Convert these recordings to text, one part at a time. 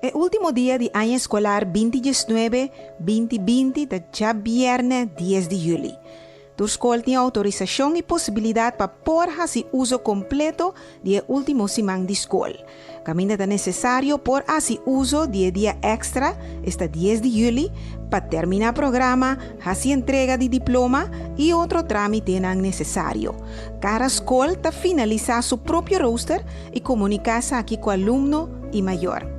E último dia di aña eskolar 2019, 2020 ta djabièrnè 10 di yüli. Tur skol tin outorisashon i posibilidat pa por hasi uso kompleto di e último siman di skol. Kaminda ta nesesario por hasi uso di e dia èkstra, esta 10 di yüli, pa terminá programa, hasi entrega di diploma i otro trámitenan nesesario. Kada skol ta finalisá su propio rooster i komuniká esaki ku alumno i mayor.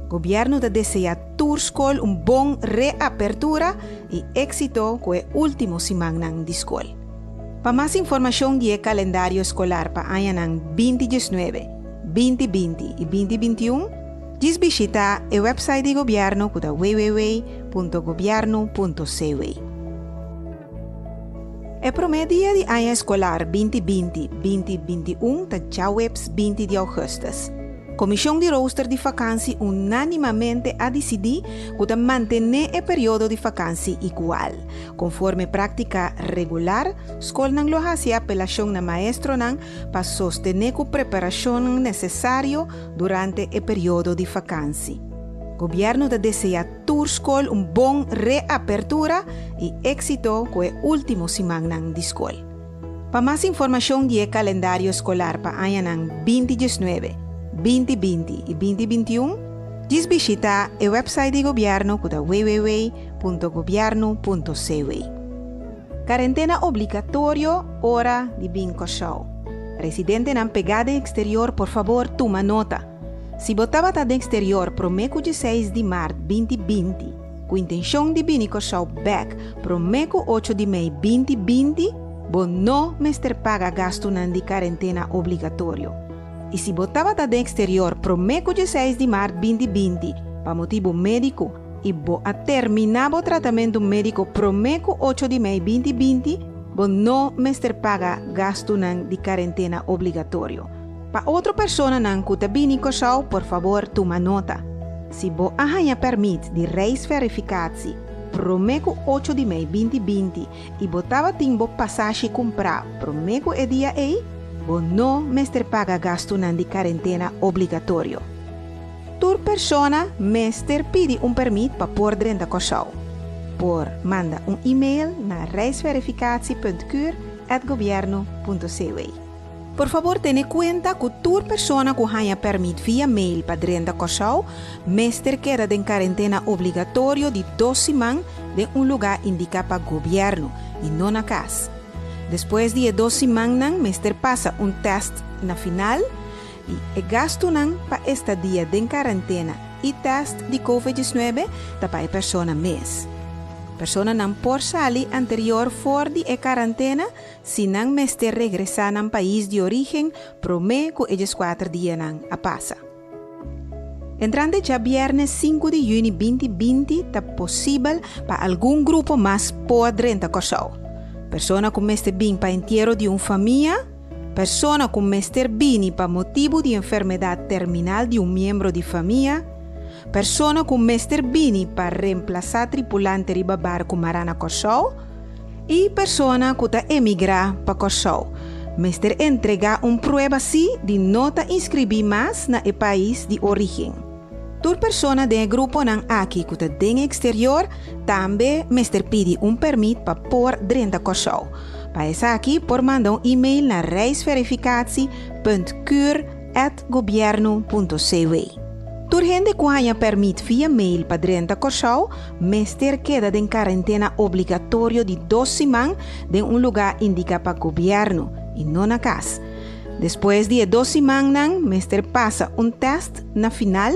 Gobièrnu ta deseá tur skol un bon reapertura i éksito ku e último simannan di skol. Pa mas informashon di e kalendario eskolar pa añanan 2019, 2020 i 2021, djis bishitá e wèpsait di gobièrnu ku ta www.gobièrnu.cw. E promé dia di aña eskolar 2020, 2021 ta djaweps 20 di ougùstùs. Komishon di rooster di fakansi unánimamente a disidí ku ta mantené e periodo di fakansi igual. Konforme práktika regular, skolnan lo hasi apelashon na maestronan pa sostené ku preparashonnan nesesario durante e periodo di fakansi. Gobièrnu ta deseá tur skol un bon reapertura i éksito ku e último simannan di skol. Pa mas informashon di e kalendario eskolar pa añanan 2019, 2020 i 2021, djis bishitá e wèpsait di gobièrnu ku ta www.gobièrnu.cw. Karentena obligatorio ora di bin Kòrsou. Residentenan pegá den eksterior por fabor tuma nota. Si bo tabata den eksterior promé ku 16 di mart 2020 ku intenshon di bini Kòrsou bèk promé ku 8 di mei 2020, bo no mester paga gastunan di karentena obligatorio. I si bo tabata den eksterior promé ku 16 di mart 2020 pa motibu médiko i bo a terminá bo tratamentu médiko promé ku 8 di mei 2020, bo no mester paga gastunan di karentena obligatorio. Pa otro personanan ku ta bini Kòrsou, por fabor tuma nota. Si bo a haña pèrmit di reisverificatie promé ku 8 di mei 2020 i bo tabatin bo pasashi kumprá promé ku e dia ei, bo no mester paga gastunan di karentena obligatorio. Tur persona mester pidi un pèrmit pa por drenta Kòrsou. Por manda un e-mail na reisverificatie.cur@gobierno.cw. Por fabor tene kuenta ku tur persona ku haña pèrmit via mail pa drenta Kòrsou mester keda den karentena obligatorio di 2 siman den un lugá indiká pa gobièrnu i no na kas. Despues di e 2 simannan mester pasa un tèst na final i e gastunan pa estadia den karentena i tèst di COVID-19 ta pa e persona mes. Personanan por sali anterior for di e karantena si nan mester regresá nan pais di orígen promé ku e 14 dianan a pasa. Entrante djabièrnè 5 di yüni 2020 ta posibel pa algun grupo mas por drenta Kòrsou. Persona ku mester bin pa entiero di un famia, persona ku mester bini pa motibu di enfermedat terminal di un miembro di famia, persona ku mester bini pa remplasá tripulante riba barku mará na Kòrsou i persona ku ta emigrá pa Kòrsou. Mester entregá un prueba sí di no ta inskribí mas na e pais di orígen. Tur persona den e gruponan aki ku ta den eksterior tambe mester pidi un pèrmit pa por drenta Kòrsou. Pa esaki por manda un e-mail na reisverificatie.cur@gobierno.cw. Tur hende ku haña pèrmit via mail pa drenta Kòrsou mester keda den karentena obligatorio di 2 siman den un lugá indiká pa gobièrnu i no na kas. Despues di e 2 simannan mester pasa un tèst na final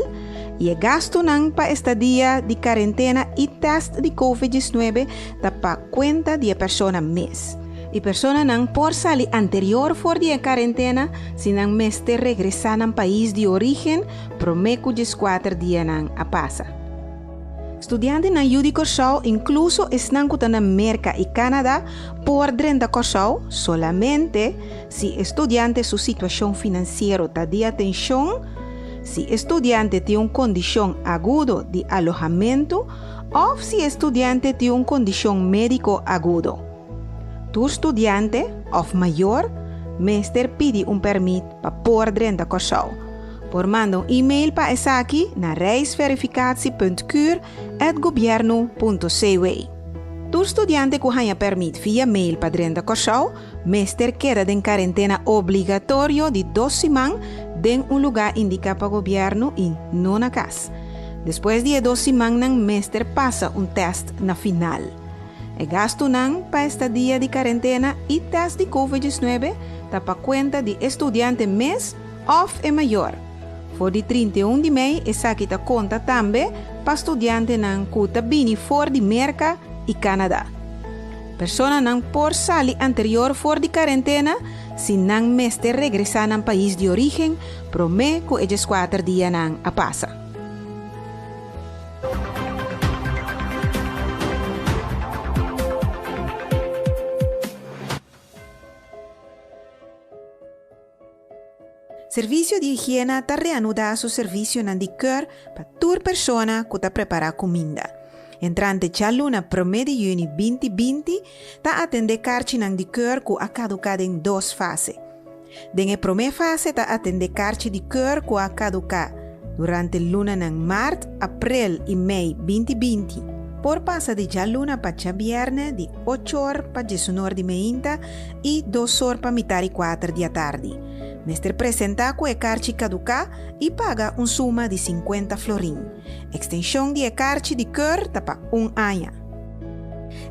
i e gastunan pa estadia di karentena i tèst di COVID-19 ta pa kuenta di e persona mes. E personanan por sali anterior for di e karentena si nan mester regresá nan pais di orígen promé ku 14 dianan a pasa. Studiantenan yu di Kòrsou, inkluso esnan ku ta na Merka i Kanada, por drenta Kòrsou solamente si e studiante su situashon finansiero ta di atenshon, si e studiante tin un kondishon agudo di alohamentu òf si e studiante tin un kondishon médiko agudo. Tur studiante òf mayor mester pidi un pèrmit pa por drenta Kòrsou. Por manda un e-mail pa esaki na reisverificatie.cur@gobiernu.cw. Tur studiante ku haña pèrmit via mail pa drenta Kòrsou mester keda den karentena obligatorio di dos siman den un lugá indiká pa gobièrnu i no na kas. Despues di e dos simannan mester pasa un tèst na final. E gastunan pa estadia di karentena i tèst di Covid 19 ta pa kuenta di e studiante mes òf e mayor. For di 31 di mei esaki ta konta tambe pa studiantenan ku ta bini for di Merka i Kanada. Personanan por sali anterior for di karentena si nan mester regresá nan pais di orígen promé ku e 14 dianan a pasa. Servisio di Higiena ta reanudá su servisionan di keur pa tur persona ku ta prepará kuminda. Entrante djaluna promé di yüni 2020 ta atendé karchinan di keur ku a kaduká den dos fase. Den e promé fase ta atendé karchi di keur ku a kaduká durante lunanan mart, aprel i mei 2020. Por pasa di djaluna pa djabièrnè di ocho or pa diesunor di meinta i dos or pa mitar i kuater di atardi. Mester presentá ku e karchi kaduká i paga un suma di 50 florin. Ekstenshon di e karchi di keur ta pa un aña.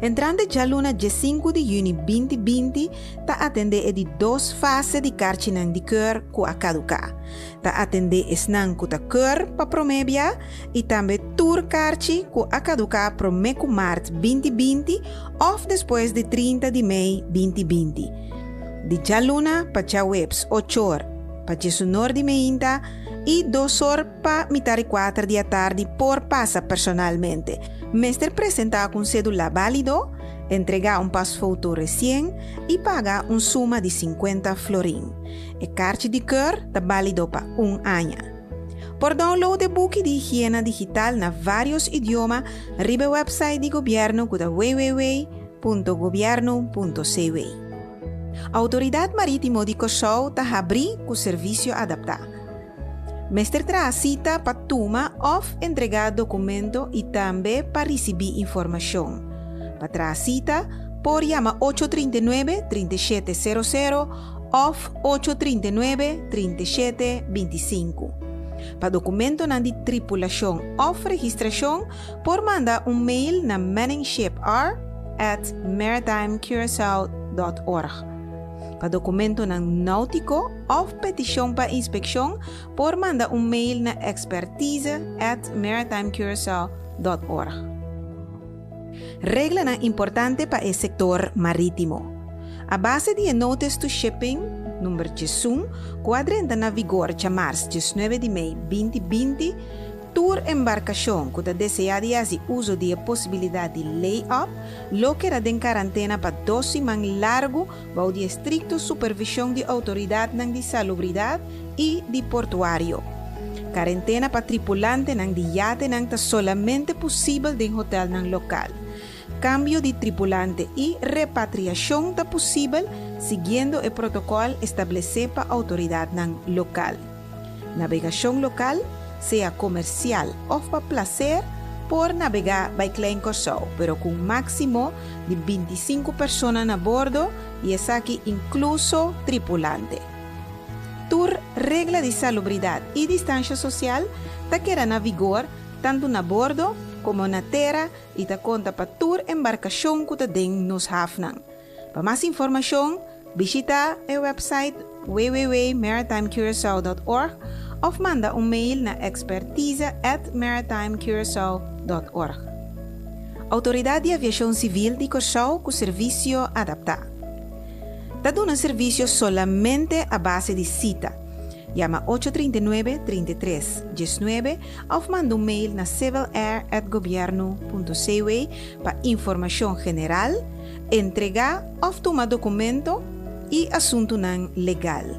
Entrante djaluna 15 di yüni 2020 ta atendé e di dos fase di karchinan di keur ku a kaduká. Ta atendé esnan ku ta keur pa promé bia i tambe tur karchi ku a kaduká promé ku mart 2020 òf despues di 30 di mei 2020. Di djaluna pa djaweps 8 or pa 19 di meinta i 2 or pa mitar i 4 di atardi por pasa personalmente. Mester presentá ku un sédula válido, entregá un pasfoto resien i paga un suma di 50 florin. E karchi di keur ta válido pa un aña. Por download e buki di higiena digital na vários idioma riba e website di gobièrnu ku ta www.gobiernu.cw. Outoridat Marítimo di Kòrsou ta habrí ku servisio adaptá. Mester traha sita pa tuma òf entregá dokumento i tambe pa risibí informashon. Pa traha sita, por yama 839 3700 òf 839 3725. Pa dokumentonan di tripulashon òf registrashon, por manda un mail na manningshipr@maritimecuracao.org. Pa dokumentonan náutiko òf petishon pa inspekshon, por manda un mail na expertise@maritimecuracao.org. Reglanan importante pa e sektor marítimo. A base di e Notice to Shipping number 11, ku a drenta na vigor djamars 19 di mei 2020, tur embarkashon ku ta deseá di hasi uso di e posibilidat di lay-up lo keda den karantena pa 2 siman largu bou di estrikto supervishon di outoridatnan di salubridat i di portuario. Karentena pa tripulantenan di yatenan ta solamente posibel den hotelnan lokal. Kambio di tripulante i repatriashon ta posibel siguiendo e protokòl establesé pa outoridatnan lokal. Nabegashon lokal, sea komersial òf pa plaser, por nabegá bai Klein Kòrsou, pero ku un máksimo di 25 persona na bordo i esaki inkluso tripulante. Tur regla di salubridat i distansha sosial ta keda na vigor tantu na bordo komo na tera i ta konta pa tur embarkashon ku ta den nos hafnan. Pa mas informashon, bishitá e website www.maritimecuracao.org òf manda un mail na expertise@maritimecuracao.org. Outoridat di Aviashon Sivil di Kòrsou ku servisio adaptá. Ta duna servisio solamente a base di sita. Yama 839 33 19 òf manda un mail na civilair@gobiernu.cw pa informashon general, entregá òf tuma dokumento i asuntunan legal.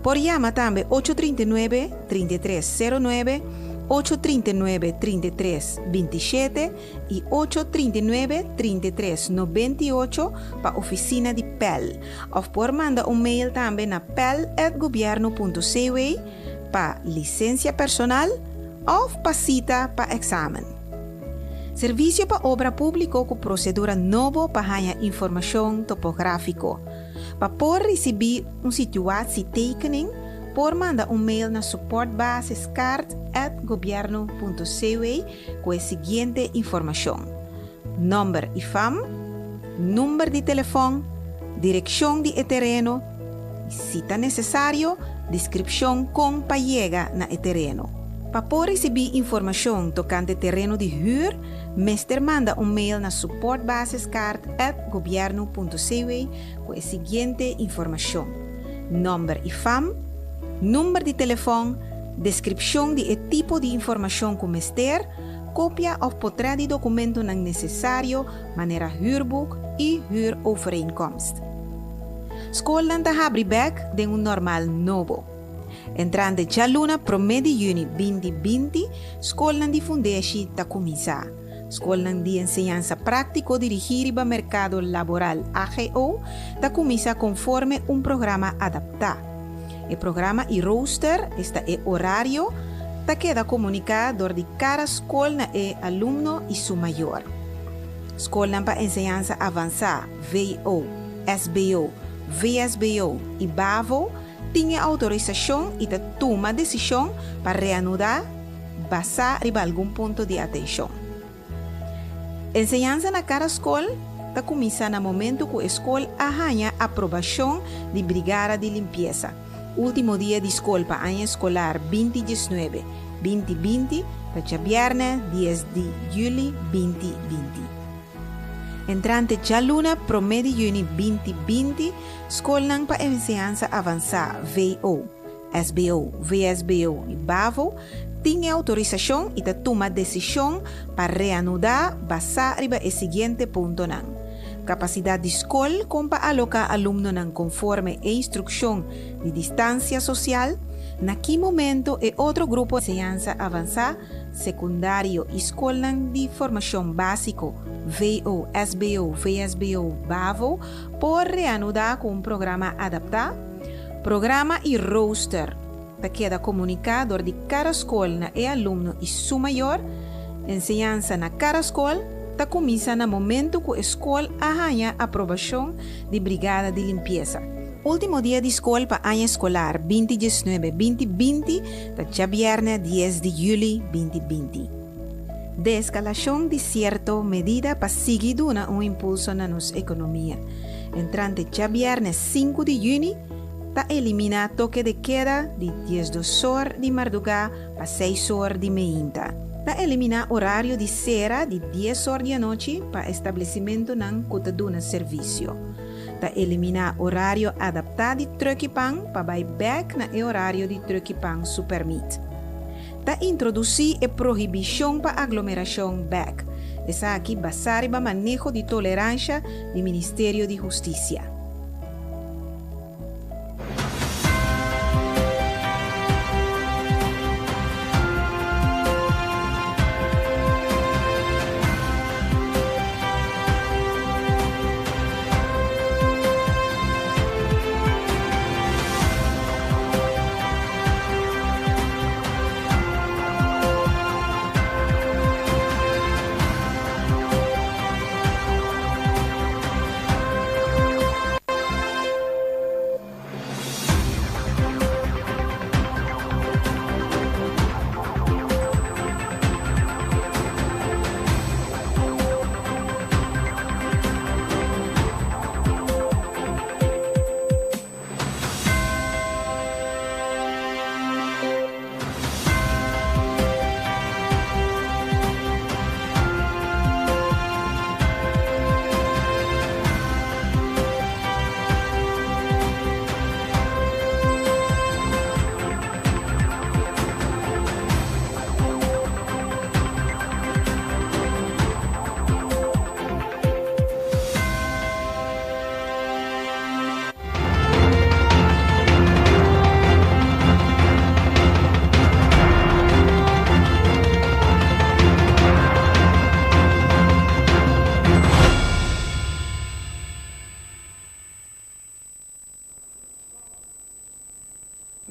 Por yama tambe 839 3309, 839 3327 i 839 3398 pa ofisina di PEL. Òf por manda un mail tambe na pel@gobiernu.cw. pa lisensia personal òf pa sita pa eksamen. Servisio pa Obra Públiko ku prosedura nobo pa haña informashon topográfiko. Pa por risibí un situatietekening por manda un mail na supportbasiskaart@gobiernu.cw ku e siguiente informashon, nòmber i fam, number di telefòn, direkshon di e tereno i, si ta nesesario, deskripshon kon pa yega na e tereno. Pa por risibí informashon tokante tereno di hür, mester manda un mail na supportbasiskaart@gobiernu.cw ku e siguiente informashon, nòmber i fam, number di telefòn, deskripshon di e tipo di informashon ku mester, kopia òf potrèt di dokumentonan nesesario manera huurboek i huurovereenkomst. Skolnan ta habri bèk den un normal nobo. Entrante djaluna promé di yüni 2020, skolnan di fundeshi ta kuminsá. Skolnan di enseñansa práktiko dirigí riba merkado laboral, AGO, ta kuminsá konforme un programa adaptá. E programa i rooster, esta e orario, ta keda komuniká dor di kada skol na e alumno i su mayor. Skolnan pa enseñansa avansá, VO, SBO, VSBO i BAVO, tin e outorisashon i ta tuma desishon pa reanudá basá riba algun punto di atenshon. Enseñansa na kada skol ta kuminsá na momentu ku e skol a haña aprobashon di Brigada di Limpiesa. Último dia di skol pa aña eskolar 2019, 2020 ta djabièrnè 10 di yüli 2020. Entrante djaluna promé di yüni 2020, skolnan pa enseñansa avansá, VO, SBO, VSBO i BAVO tin e outorisashon i ta tuma desishon pa reanudá basá riba e siguiente puntonan, Kapasidat di skol kon pa aloká alumnonan konforme e instrukshon di distansia sosial, na ki momento e otro grupo enseñansa avansá, sekundario i skolnan di formashon básiko, VO, SBO, VSBO, BAVO, por reanudá ku un programa adaptá. Programa i rooster ta keda komuniká dor di kada skol na e alumno i su mayor. Enseñansa na kada skol ta kuminsá na momentu ku e skol a haña aprobashon di Brigada di Limpiesa. Último dia di skol pa aña eskolar 2019, 2020 ta djabièrnè 10 di yüli 2020. Deeskalashon di sierto medida pa sigui duna un impulso na nos ekonomia. Entrante djabièrnè 5 di yüni ta eliminá toke de keda di 12 or di mardugá pa 6 or di meinta. Ta eliminá orario di sera di 10 or di anochi pa establesimentunan ku ta duna servisio. Ta eliminá orario adaptá di trùk'i pan pa bai bèk na e orario di trùk'i pan su pèrmit. Ta introdusí e prohibishon pa aglomerashon bèk, esaki basá riba maneho di toleransha di Ministerio di Hustisia.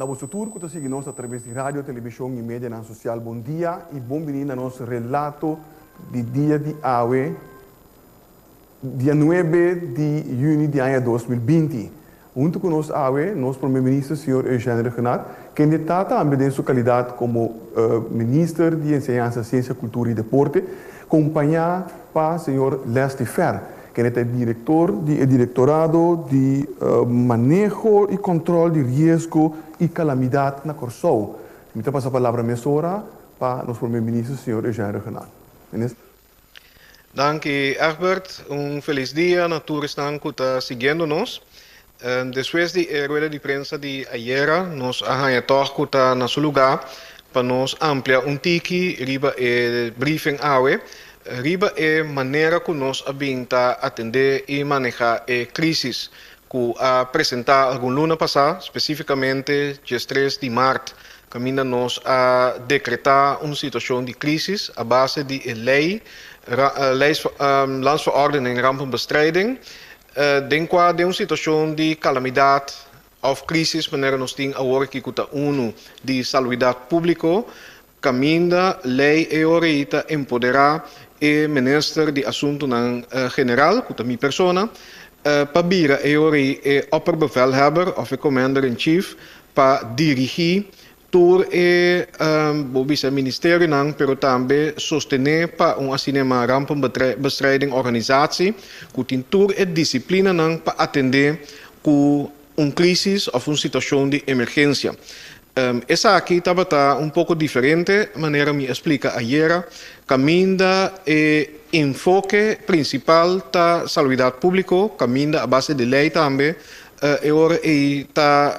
boso tur ku ta sigui nos atraves di radio, televishon i medianan sosial bon dia i bon bini na nos relato di dia di awe, dia nuebe di yüni di aña 2020. Huntu ku nos awe, nos Prome Minister señor Eugène Rhuggenaath, kende ta tambe den su kalidat komo Minister di Enseñansa, Siensia, Kultura i Deporte, kompañá pa señor Leslie Fer, kende ta e direktor di e Direktorado di Maneho i Kòntròl di Riesgo i Kalamidat na Kòrsou. Mi ta pasa palabra mesora pa nos Prome Minister señor Eugène Rhuggenaath. Minister. Danki Egbert, un felis dia na tur esnan ku ta siguiendo nos. Despues di e rueda di prensa di ayera nos a haña tòg ku ta na su lugá pa nos amplia un tiki riba e briefing awe riba e manera ku nos a bin ta atendé i manehá e krísis ku a presentá algun luna pasá, spesífikamente diestres di mart kaminda nos a dekretá un situashon di krísis a base di e lei Landsverordening Rampenbestrijding, den kua den un situashon di kalamidat òf krísis manera nos tin awor aki ku ta unu di saluidat públiko, kaminda lei e ora ei ta empoderá e minister di Asuntunan General, ku ta mi persona, pa bira e ora ei e opperbevelhebber òf e commander-in-chief pa dirigí tur e, bo bisa ministerionan, pero tambe sostené pa un asina yamá rampenbestrijding organisatie ku tin tur e disiplinanan pa atendé ku un krísis òf un situashon di emergensia. Esaki tabata un poko diferente, manera mi a splika ayera, kaminda e enfoke prinsipal ta saluidat públiko, kaminda a base di lei tambe e ora ei ta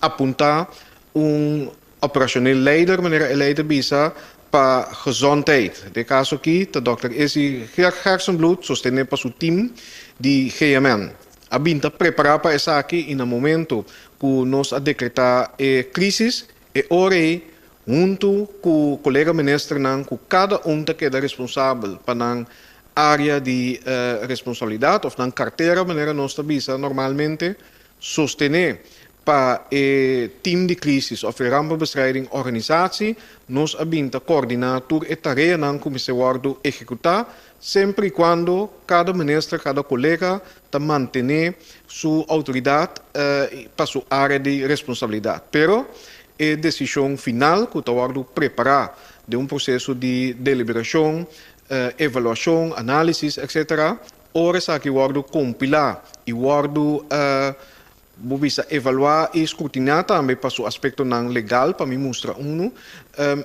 apuntá un operacioneel leider, manera e lei ta bisa, pa gezondheid. Den e kaso aki ta dòkter Izzy Gerstenbluth, sostené pa su tim di GMN. A bin ta prepará pa esaki i na momento ku nos a dekretá e krísis, e ora ei huntu ku kolega ministernan ku kada un ta keda responsabel pa nan área di responsabilidat òf nan kartera manera nos ta bisa normalmente, sostené pa e tim di krísis òf e rampenbestrijding organisatie, nos a bin ta koordiná tur e tareanan ku mester wòrdu ehekutá, semper i kuando kada minister, kada kolega ta mantené su outoridat pa su área di responsabilidat. Pero e desishon final ku ta wòrdu prepará den un proseso di deliberashon, evaluashon, análisis, etc. Ora esaki wòrdu kompilá i wòrdu, bo bisa, evaluá i skrutiná tambe pa su aspektonan legal, pa mi mustra unu,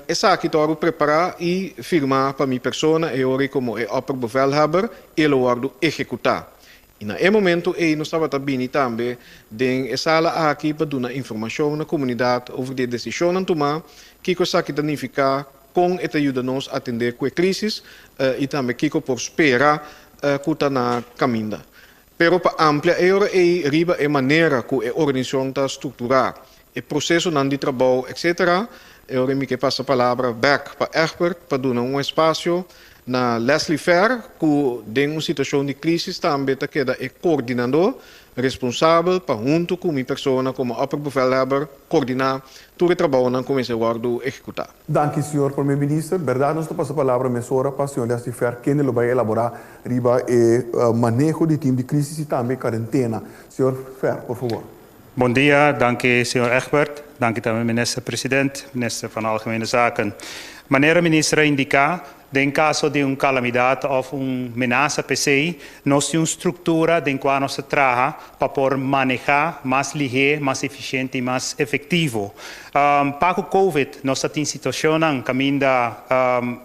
esaki ta wòrdu prepará i firmá pa mi persona e ora ei komo e opperbevelhebber i e lo wòrdu ehekutá. I na e momentu ei nos tabata bini tambe den e sala aki pa duna informashon na komunidat over di e desishonnan tumá, kiko esaki ta nifiká, Kon e ta yuda nos atendé ku e krísis i tambe kiko por spera ku ta na kaminda. Pero pa amplia e ora ei riba e manera ku e organisashon ta strukturá, e prosesonan di trabou etc. E ora ei mi ke pasa palabra bèk pa Egbert pa duna un espasio na Leslie Fer ku den un situashon di krísis tambe ta keda e koordinadó responsabel pa huntu ku mi persona komo opperbevelhebber koordiná tur e trabounan ku mester wòrdu ehekutá. Danki señor Prome Minister. Berdad nos ta pasa palabra mesora pa señor Leslie Fer kende lo bai elaborá riba e maneho di tim di crisis i tambe karentena. Señor Fer, por favor. Bon dia, danki señor Egbert, danki tambe Minister President, Minister van Algemene Zaken. Manera Minister a indiká, Den kaso di un kalamidat òf un menasa p'esei, nos tin un struktura den kua nos ta traha pa por manehá mas lihé, mas efisiente i mas efektivo. Pa ku Covid nos ta tin situashonnan kaminda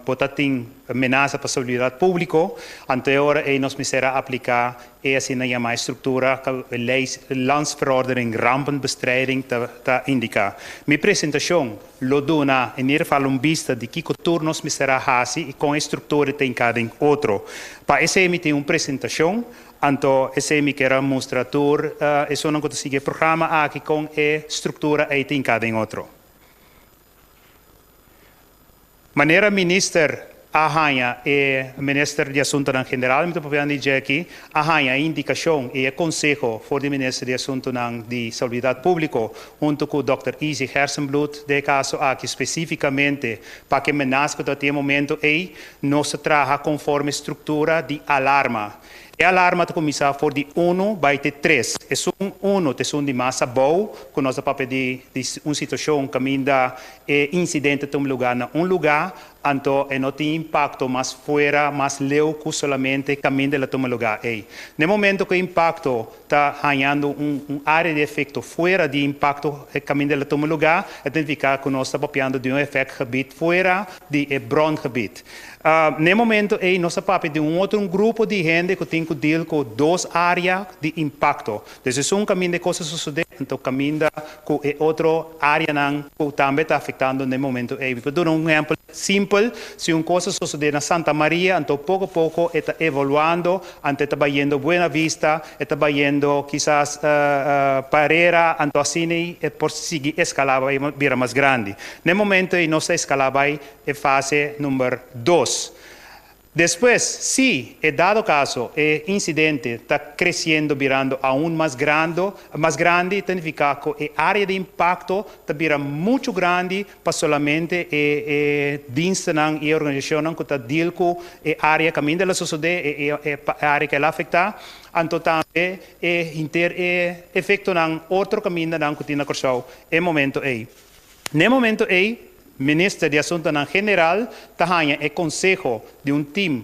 bo ta tin menasa pa salubridat públiko, anto e ora ei nos mester a apliká E asina yamá e struktura ku e lei Landsverordening Rampenbestrijding ta indiká. Mi presentashon lo duna in ieder geval un bista di kiko tur nos mester a hasi i kon e struktura ta hinká den otro. Pa esei mi tin un presentashon, anto esei mi kier a mustra tur esunnan ku ta sigui e programa aki kon e struktura ei ta hinká den otro. Manera Minister. A haña e minister di Asuntonan General, mi ta papiando di dje aki, a haña e indikashon i e konseho for di minister di Asuntonan di Salubridat Públiko huntu ku dòkter Izzy Gerstenbluth den e kaso aki spesífikamente pa ke menas ku ta tin e momento ei, nos ta traha konforme struktura di alarma. E alarma ta kuminsá for di unu bai te tres. Esun unu ta esun di mas abou ku nos ta papia di di un situashon kaminda e insidente ta tuma lugá na un lugá, anto e no tin impakto mas fuera, mas leu ku solamente kaminda el a tuma lugá ei. Na e momento ku e impakto ta hañando un un área di efekto fuera di impakto e kaminda el a tuma lugá, e ta nifiká ku nos ta papiando di un effectgebied fuera di e brongebied. Na e momento ei nos a papia di un otro un grupo di hende ku tin ku deal ku dos área di impakto. Dus esun kaminda e kos a sosodé, anto kaminda ku e otro áreanan ku tambe ta afektando na e momento ei. Mi por duna un ehèmpel simpel, si un kos a sosodé na Santa Maria, anto poko poko e ta evaluando, anto e ta bayendo Buena Vista, e ta bayendo kisas Parera, anto asina ei e por sigui eskalá bai bira mas grandi. Na e momento ei nos ta eskalá bai e fase number dos. Despues, si e dado caso e incidente ta creciendo birando aun mas grando, mas grandi, ta nifica cu e area di impacto ta bira mucho grandi pa solamente e e dienstennan y e organisacionnan cu ta deal cu e area caminda el a sosode, e e area cu el a afecta, anto tambe e henter e efectonan otro camindanan cu tin na Corsou e momento ey. N'e momento ei, Minister di Asuntonan General ta haña e konseho di un tim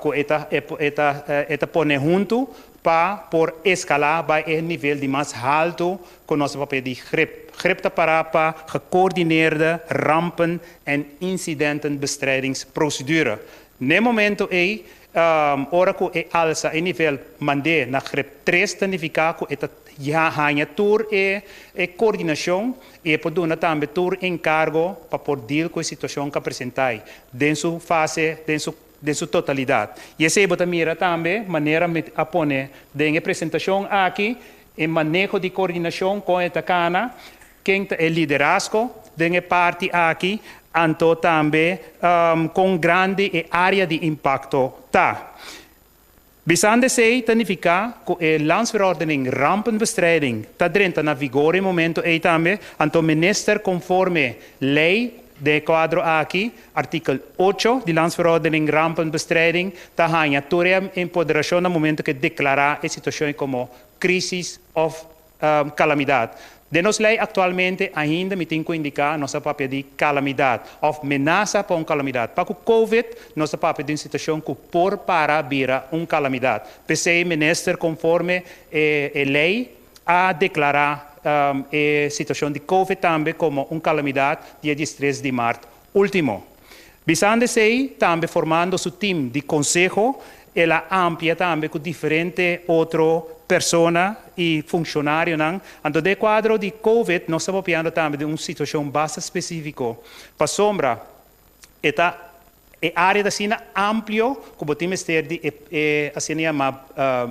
ku e ta e ta e ta pone huntu pa por eskalá bai e nivel di mas haltu ku nos ta papia di grip. Grip ta pará pa Gecoördineerde Rampen en Incidentenbestrijdingsprocedure. N'e momento ei, ora ku e alsa e nivel mand'é na grep tres ta nifiká ku e ta ya haña tur e e koordinashon i e por duna tambe tur enkargo pa por deal ku e situashon ku a presentá ei den su fase, den su den su totalidat. I esei bo ta mira tambe manera mi a pone den e presentashon aki e maneho di koordinashon kon e ta kana, Ken ta e liderazgo den e parti aki, anto tambe kon grandi e área di impakto ta? Bisando esei ta nifiká ku e Landsverordening Rampenbestrijding ta drenta na vigor e momento ei tambe, anto minister konforme lei den e kuadro aki, artikel ocho di Landsverordening Rampenbestrijding, ta haña tur e empoderashon na momento ku e deklará e situashon ei komo krísis òf Kalamidat. Den nos lei aktualmente ainda mi tin ku indiká nos ta papia di kalamidat òf menasa pa un kalamidat. Pa ku Covid nos ta papia di un situashon ku por para bira un kalamidat. P'esei minister konforme e lei a deklará e situashon di Covid tambe komo un kalamidat dia diestres di mart último. Bisando esei, tambe formando su tim di konseho, el a amplia tambe ku diferente otro persona i funshonarionan. Anto den e kuadro di Covid nos ta papiando tambe di un situashon basta spesífiko, pasobra e ta e área ta asina amplio ku bo tin mester di e e asina yamá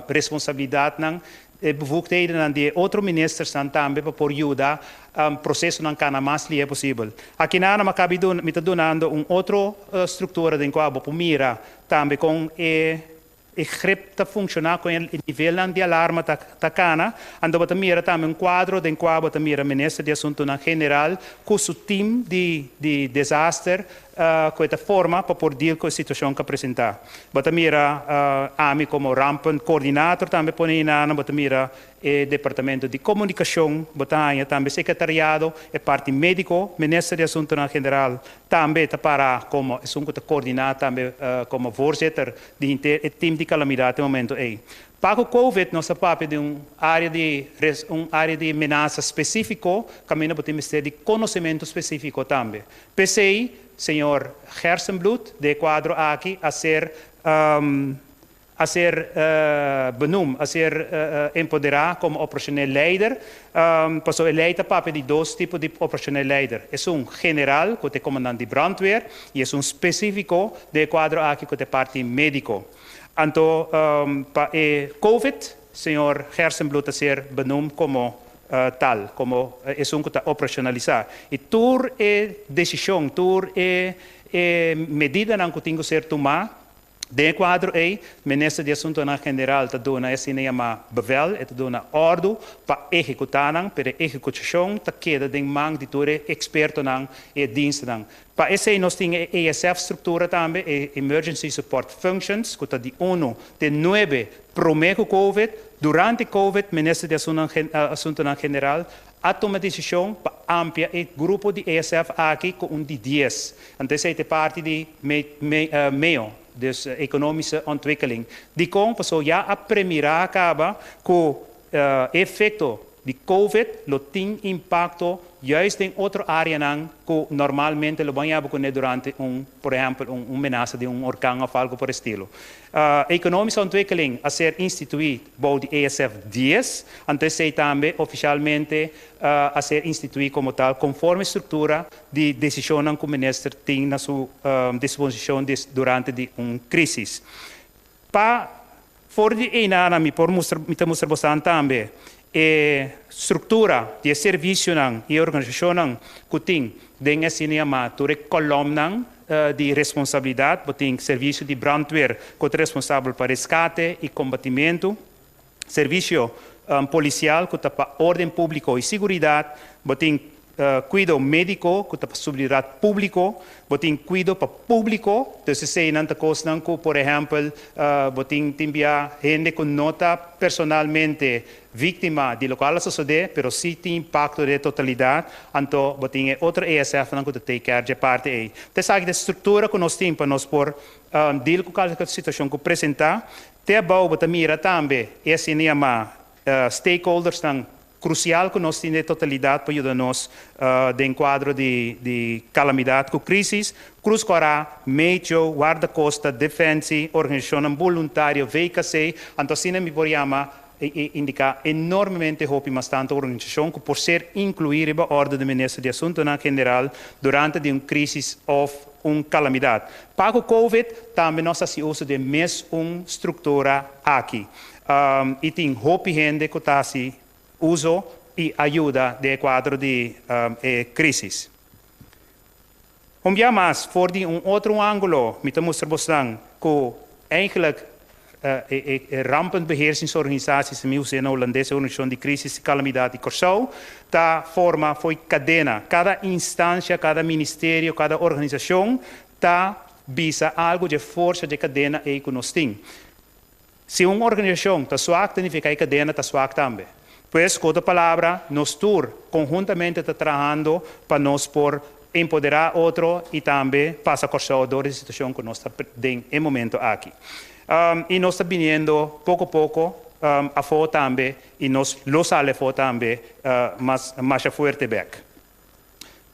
responsabilidatnan E bevoegdhedennan di e otro ministersnan tambe pa por yuda procesonan cana mas lihe posibel. Aki na mi a cabi duna, mi ta dunando un otro structura den cua bo por mira tambe con e e grip ta funciona, con e nivelnan di alarma ta ta cana. Anto bo ta mira tambe un cuadro den cua bo ta mira Minister di Asuntonan General cu su team di di desaster cu e ta forma pa por deal cu e situacion cu a presenta. Bo ta mira ami como rampen coordinator tambe pone enanan, bo ta mira e departamento di comunicacion, bo ta haña tambe secretariado, e parti medico, Minister di Asuntonan General tambe ta para como esun cu ta coordina tambe como voorzitter di henter e team di calamidad e momento ey. Pa cu Covid nos ta papia di un area di un area di menasa specifico caminda bo tin mester di conocemento specifico tambe. P'esei, señor Gerstenbluth den e kuadro aki a ser a ser benoem, a ser empoderá komo operationeel leider, pasobra e lei ta papia di dos tipo di operationeel leider, esun general ku ta e komandant di brandweer i esun spesífiko den e kuadro aki ku ta e parti médiko. Anto pa e covid, señor Gerstenbluth a ser benoem komo tal komo esun ku ta operashonalisá. I tur e desishon, tur e E medidanan ku tin ku ser tumá. Den e kuadro ei, Minister di Asuntunan General ta duna e asina yamá bevel, e ta duna òrdu pa ehekutá nan, pero e ehekutashon ta keda den man di tur e ekspertonan i e dienstnan. Pa esei nos tin e ESF struktura tambe, e Emergency Support Functions, ku ta di unu te nuebe promé ku Covid. Durante Covid, Minister di Asuntunan General a tuma desishon pa amplia e grupo di ESF aki ku un di dies. Anto esei ta e parti di meo, dus economische ontwikkeling. Dikon? Pasobra ya a premirá kaba ku e efekto di Covid lo tin impakto juist den otro áreanan ku normalmente lo ban yaba kuné durante un, por ehèmpel, un menasa di un orkan òf algu por estilo. Economische ontwikkeling a ser instituí bou di ESF dies, anto esei tambe ofishalmente a ser instituí komo tal konforme struktura di desishonnan ku minister tin na su disposishon durante di un krísis. Pa for di einanan mi por mustra, mi ta mustra bosan tambe e struktura di e servisionan i e organisashonnan ku tin den e asina yamá tur e kolòmnan di responsabilidat. Bo tin servisio di brandweer ku ta responsabel pa reskate i kombatimentu, servisio polisial ku ta pa órden públiko i siguridat, bo tin Kuido médiko ku ta pa sublidat públiko, bo tin kuido pa públiko, dus eseinan ta kosnan ku por ehèmpel bo tin tin bia hende ku no ta personalmente víktima di lokual a sosodé, pero sí tin impakto den e totalidat, anto bo tin e otro ESF-nan ku ta take care dje parti ei. Ta esaki ta e struktura ku nos tin pa nos por deal ku kalke situashon ku presentá. Te abou bo ta mira tambe e asina yamá stakeholdersnan Krusial ku nos tin e totalidat pa yuda nos den kuadro di kalamidat ku krísis. Krus Kòrá, Meteo, Wardakosta, Defensie, organisashonnan boluntario, VKC, anto asina mi por yama i indiká enormemente hopi mas tantu organisashon ku por ser inkluí riba òrdu di Minister di Asuntunan General durante di un krísis òf un kalamidat. Pa ku Covid tambe nos a hasi uso di e mes un struktura aki. I tin hopi hende ku ta hasi uso i a yuda den e kuadro di e krísis. Un bia mas, for di un otro ángulo mi ta mustra bosnan ku eigentlik e Rampenbeheersingsorganisatie, si mi us'é na hulandes, e Organisashon di Krísis i Kalamidat di Kòrsou, ta forma fo'i kadena. Kada instansia, kada ministerio, kada organisashon ta bisa algu dje forsa dje kadena ei ku nos tin. Si un organisashon ta swak ta nifiká e kadena ta swak tambe. Pues, ku otro palabra, nos tur konhuntamente ta trahando pa nos por empoderá otro i tambe pasa Kòrsou dor di situashon ku nos ta den e momento aki. I nos ta biniendo poko poko afó tambe i nos lo sali afó tambe mas masha fuerte bèk.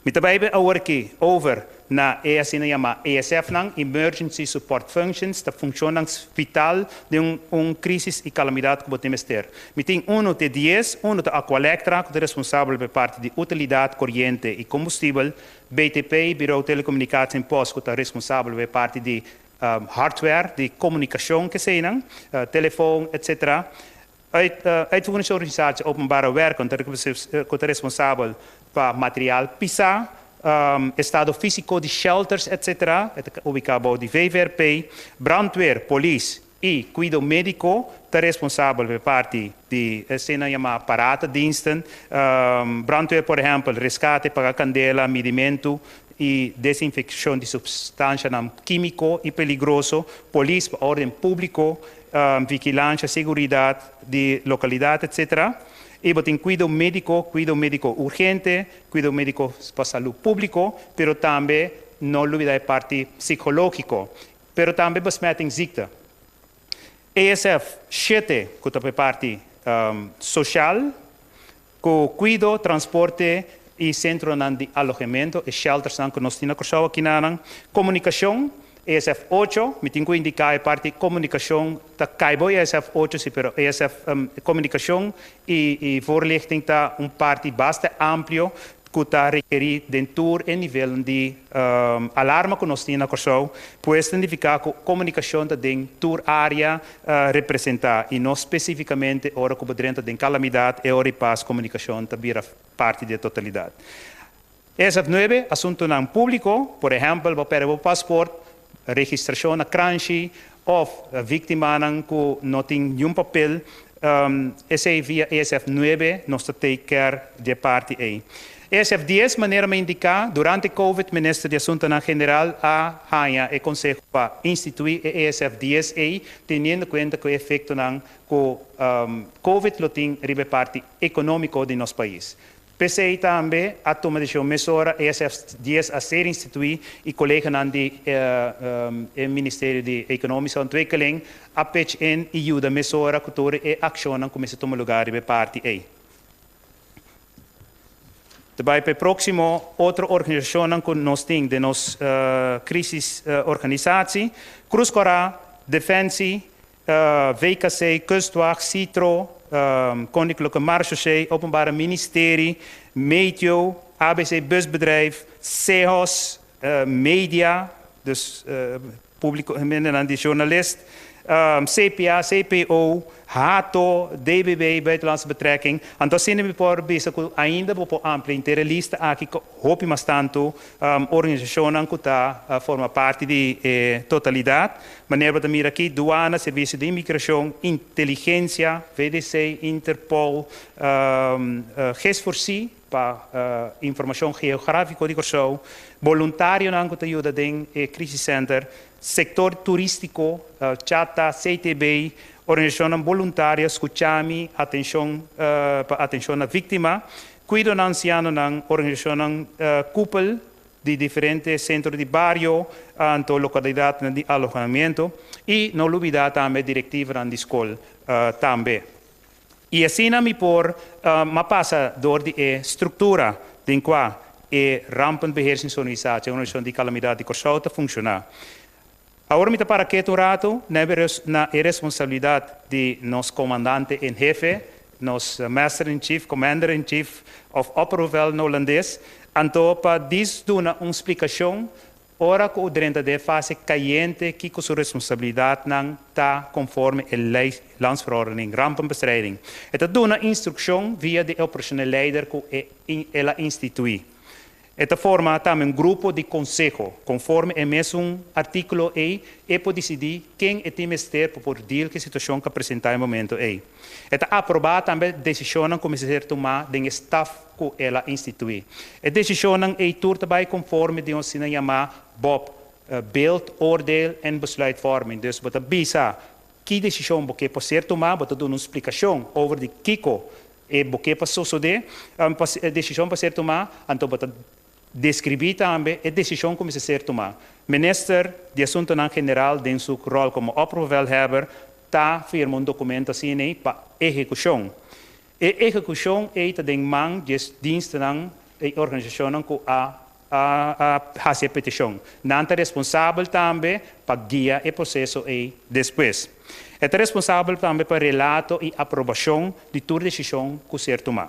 Mi ta bai awor aki over na e asina yamá ESF-nan, Emergency Support Functions, ta funshonnan vital den un krísis i kalamidat ku bo tin mester. Mi tin unu te dies, unu ta Aqualectra, ku ta responsabel pa e parti di utilidat, koriente i kombustibel, BTP, Bureau Telecomunicatie en Post, ku ta responsabel pa e parti di hardware, di komunikashon keseinan, telefon, etsetera. Uitvoeringsorganisatie Openbare Werken ku ta responsabel pa material pisá, estado físiko di shelters etc. E ta ubiká bou di VVRP. Brandweer, polis i kuido médiko ta responsabel pa e parti di esena yamá aparatediensten. Brandweer por ehèmpel reskate, paga kandela, midimentu i desinfekshon di supstanshanan kímiko i peligroso. Polis pa órden públiko. Vigilansha, seguridat di lokalidat etc. I bo tin kuido médiko, kuido médiko urgente, kuido médiko pa salú públiko, pero tambe no lubidá e parti psikológiko, pero tambe besmettingsziekte. ESF shete ku ta pa e parti soshal, ku kuido, transporte i sentronan di alohemento, e sheltersnan ku nos tin na Kòrsou akinanan. Komunikashon, ESF ocho, mi tin ku indiká e parti komunikashon ta kai bo ESF ocho si, pero ESF komunikashon i voorlichting ta un parti basta amplio ku ta rekerí den tur e nivelnan di alarma ku nos tin na Kòrsou. Pues ta nifiká ku komunikashon ta den tur área representá i no spesífikamente ora ku bo drenta den kalamidat e ora i pas komunikashon ta bira parti di e totalidat. ESF 9, asuntonan públiko, por ehèmpel, bo pèrdè bo paspòrt, registrashon na Kranshi, òf víktimanan ku no tin niun papel, esei via ESF 9 nos ta take care di e parti ei. ESF 10, manera mi a indiká, durante Covid Minister di Asuntonan General a haña e konseho pa instituí e ESF 10 ei, teniendo kuenta ku e efektonan ku Covid lo tin riba e parti ekonómiko di nos pais. P'esei tambe a tuma desishon mesora ESF 10 a ser instituí i koleganan di e Ministerio di Economische Ontwikkeling a pitch in i yuda mesora ku tur e akshonnan ku mester tuma lugá riba e parti ei. Ta bai pa e próksimo otro organisashonnan ku nos tin den nos krisis organisatie, Krus Kòrá, Defensie, VKC, Kustwacht, Citro, Koninklijke Marechaussee, Openbare Ministerie, Meteo, ABC Busbedrijf, SEHOS, Media, dus publico, hendenan di journalist, CPA, CPO, Hato, DBB, Buitenlandse Betrekking. Anto asina mi por bisa ku ainda bo por amplia henter e lista aki ku hopi mas tantu organisashonnan ku ta forma parti di e totalidat. Manera bo ta mira aki, Duana, Servisio di Imigrashon, Inteligensia, VDC, Interpol, Gesforsi pa informashon geográfiko di Kòrsou, boluntarionan ku ta yuda den e Crisis Center, sektor turístiko, Chata, CTB, organisashonnan boluntario, Skuchami, atenshon pa atenshon na víktima, kuido na ansianonan, organisashonnan kupel, di diferente sentro di bario, anto lokalidatnan di alohamiento i no lubidá tambe direktivanan di skol tambe. I asina mi por m'a pasa dor di e struktura den kua e Rampenbeheersingsorganisatie, Organisashon di Kalamidat di Kòrsou, ta funshoná. Awor mi ta para ketu un ratu na e responsabilidat di nos komandante en hefe, nos Master in Chief, Commander in Chief òf Opperbevel na Hulandes, anto pa dis duna un splikashon ora ku drenta den e fase kayente kiko su responsabilidatnan ta konforme e lei Landsverordening Rampenbestrijding. E ta duna instrukshon via di e operashonel leider ku el a instituí. E ta forma tambe un grupo di konseho. Konforme e mesun artíkulo ei, e por disidí ken e tin mester pa por deal ku e situashon ku a presentá e momento ei. E ta aprobá tambe desishonnan ku mester ser tumá den e staf ku el a instituí. E desishonnan ei tur ta bai konforme di un asina yamá bob, Beeld, Oordeel en Besluitvorming. Dus bo ta bisa ki desishon bo ke por ser tumá, bo ta duna un splikashon over di kiko E bo ke pa sosodé, pa e desishon pa ser tumá, anto bo ta deskribí tambe e desishon ku mester ser tumá. Minister di Asuntunan General den su ròl komo opperbevelhebber ta firma un dokumento asin'ei pa ehekushon. E ehekushon ei ta den man di e dienstenan i organisashonnan ku a a hasi e petishon. Nan ta responsabel tambe pa guia e proseso ei despues. E ta responsabel tambe pa relato i aprobashon di tur desishon ku ser tumá.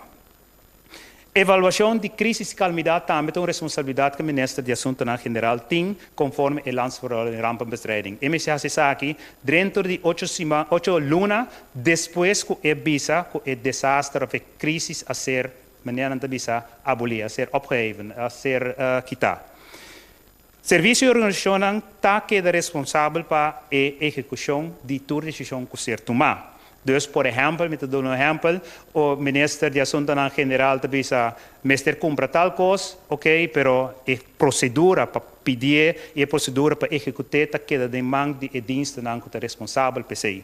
Evaluashon di krísis i kalmidat tambe ta un responsabilidat ku Minister di Asuntunan General tin konforme e Landsverordening Rampenbestrijding. E mester hasi esaki drentro di ocho siman, ocho luna despues ku e bisa ku e desaster òf e krísis a ser Manera nan ta bisa abolí, a ser opgeheven, a ser kitá. Servisio i organisashonnan ta keda responsabel pa e ehekushon di tur desishon ku ser tumá. Dus, por ehèmpel, mi ta duna un ehèmpel, o minister di Asuntonan General ta bisa mester kumpra tal kos, oké, pero e prosedura pa pidié i e prosedura pa ehekut'é ta keda den man di e dienstennan ku ta responsabel p'esei.